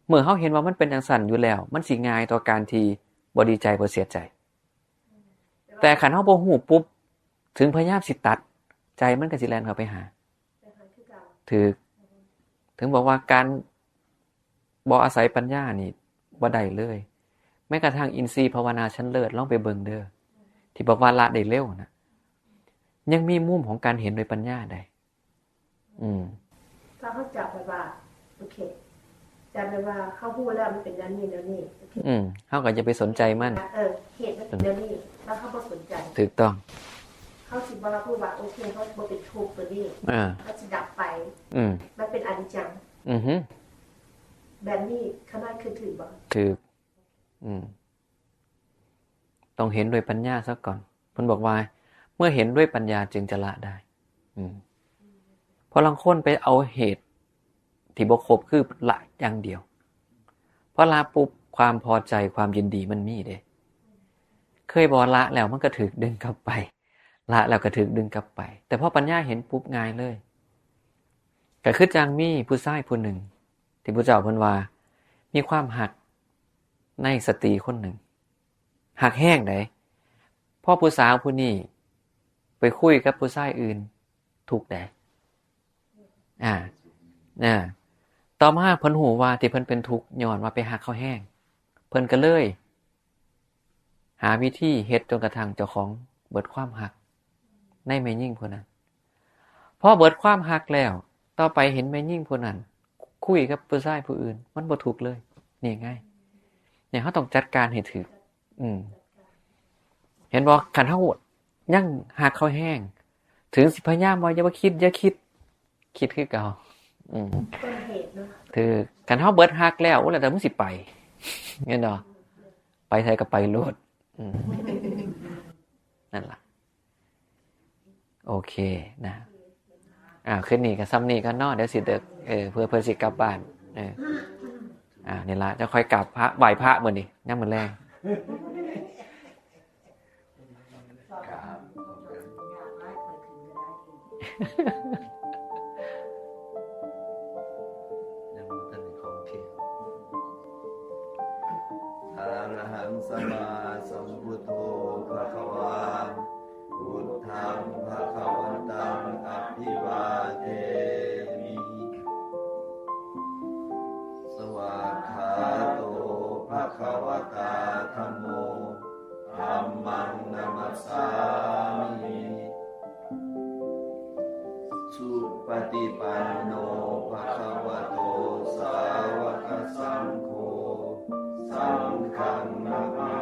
เมื่อเฮาเห็นว่ามันเป็นจังซั่นอยู่แล้ว มันสิง่ายต่อการที่บ่ดีใจ บ่เสียใจ แต่คันเฮาบ่ฮู้ปุ๊บ ถึงพยายามสิตัด ใจมันก็สิแล่นเข้าไปหา ถืก ถึงบอกว่าการบ่อาศัยปัญญานี่บ่ได้เลย แม้กระทั่งอินทรีย์ภาวนาชั้นเลิศ ลองไปเบิ่งเด้อ ที่บอกว่าละได้เร็วนะ ยังมีมุมของการเห็นโดยปัญญาได้ อืม ถ้าเฮาจับแบบว่า โอเค จับแบบว่าเฮาฮู้แล้วมันเป็นแนวนี้แนวนี้ โอเค อืม เฮาก็อย่าไปสนใจมัน เออ เหตุมันเป็นแนวนี้ แล้วเฮาบ่สนใจ ถูกต้อง เฮาสิบ่ฮู้ว่า โอเค เฮาบ่เป็นทุกข์ตัวนี้ อ่า เฮาสิดับไป อืม มันเป็นอนิจจัง อือหือ แบบนี้ขนาดคือถือบ่ ถูก อืม ต้องเห็นด้วยปัญญาซะก่อน เพิ่นบอกว่า เมื่อเห็นด้วยปัญญาจึงจะละได้ อืม เพราะลางคนไปเอาเหตุที่บ่ครบคือละอย่างเดียว พอละปุ๊บ ความพอใจ ความยินดีมันมีเด้ เคยบอกละแล้วมันก็ถูกดึงกลับไป ละแล้วก็ถูกดึงกลับไป แต่พอปัญญาเห็นปุ๊บ ง่ายเลย ก็คือจังมีผู้ชายผู้หนึ่ง ที่พระเจ้าเพิ่นว่า มีความฮักในสตรีคนหนึ่ง ฮักแฮงใด พอผู้สาวผู้นี้ไปคุยกับผู้ชายอื่น ทุกข์ใด อ่า อ่า ต่อมาเพิ่นฮู้ว่าที่เพิ่นเป็นทุกข์ย้อนว่าไปฮักเขาแฮง เพิ่นก็เลย หาวิธีเฮ็ดจนกระทั่งเจ้าของเบิดความฮักในแม่หญิงผู้นั้น พอเบิดความฮักแล้ว ต่อไปเห็นแม่หญิงผู้นั้น คุยกับผู้ชายผู้อื่น มันบ่ทุกข์เลย นี่ไง เนี่ย เฮาต้องจัดการให้ถูก อืม เห็นบ่ คันเฮายังฮักเขาแฮง ถึงสิพยายามว่าอย่ามาคิด อย่าคิด คิดคือเก่า อืม ต้นเหตุเนาะ ถืก คันเฮาเบิดฮักแล้ว โอ้ แล้วแต่มึงสิไป แม่นบ่ ไปไสก็ไปโลด อืม นั่นล่ะ โอเคนะ อ่า คืนนี้ก็ส่ำนี้ก่อนเนาะ เดี๋ยวสิเดิก เออ เพื่อเพิ่นสิกลับบ้าน เออ อ่า นี่ล่ะ จะค่อยกราบพระ ไหว้พระมื้อนี้ ยามมื้อแลง ครับ ยังบ่ทันได้เข้าเที่ยง อะระหังสัมมาสัมพุทโธ ภะคะวา พุทธัง ภะคะวันตัง อะภิวาเทมิ สวากขาโต ภะคะวะตา ธัมโม ธัมมัง นะมัสสามิ สุปฏิปันโน ภะคะวะโต สาวกสังโฆ สังฆัง นะมา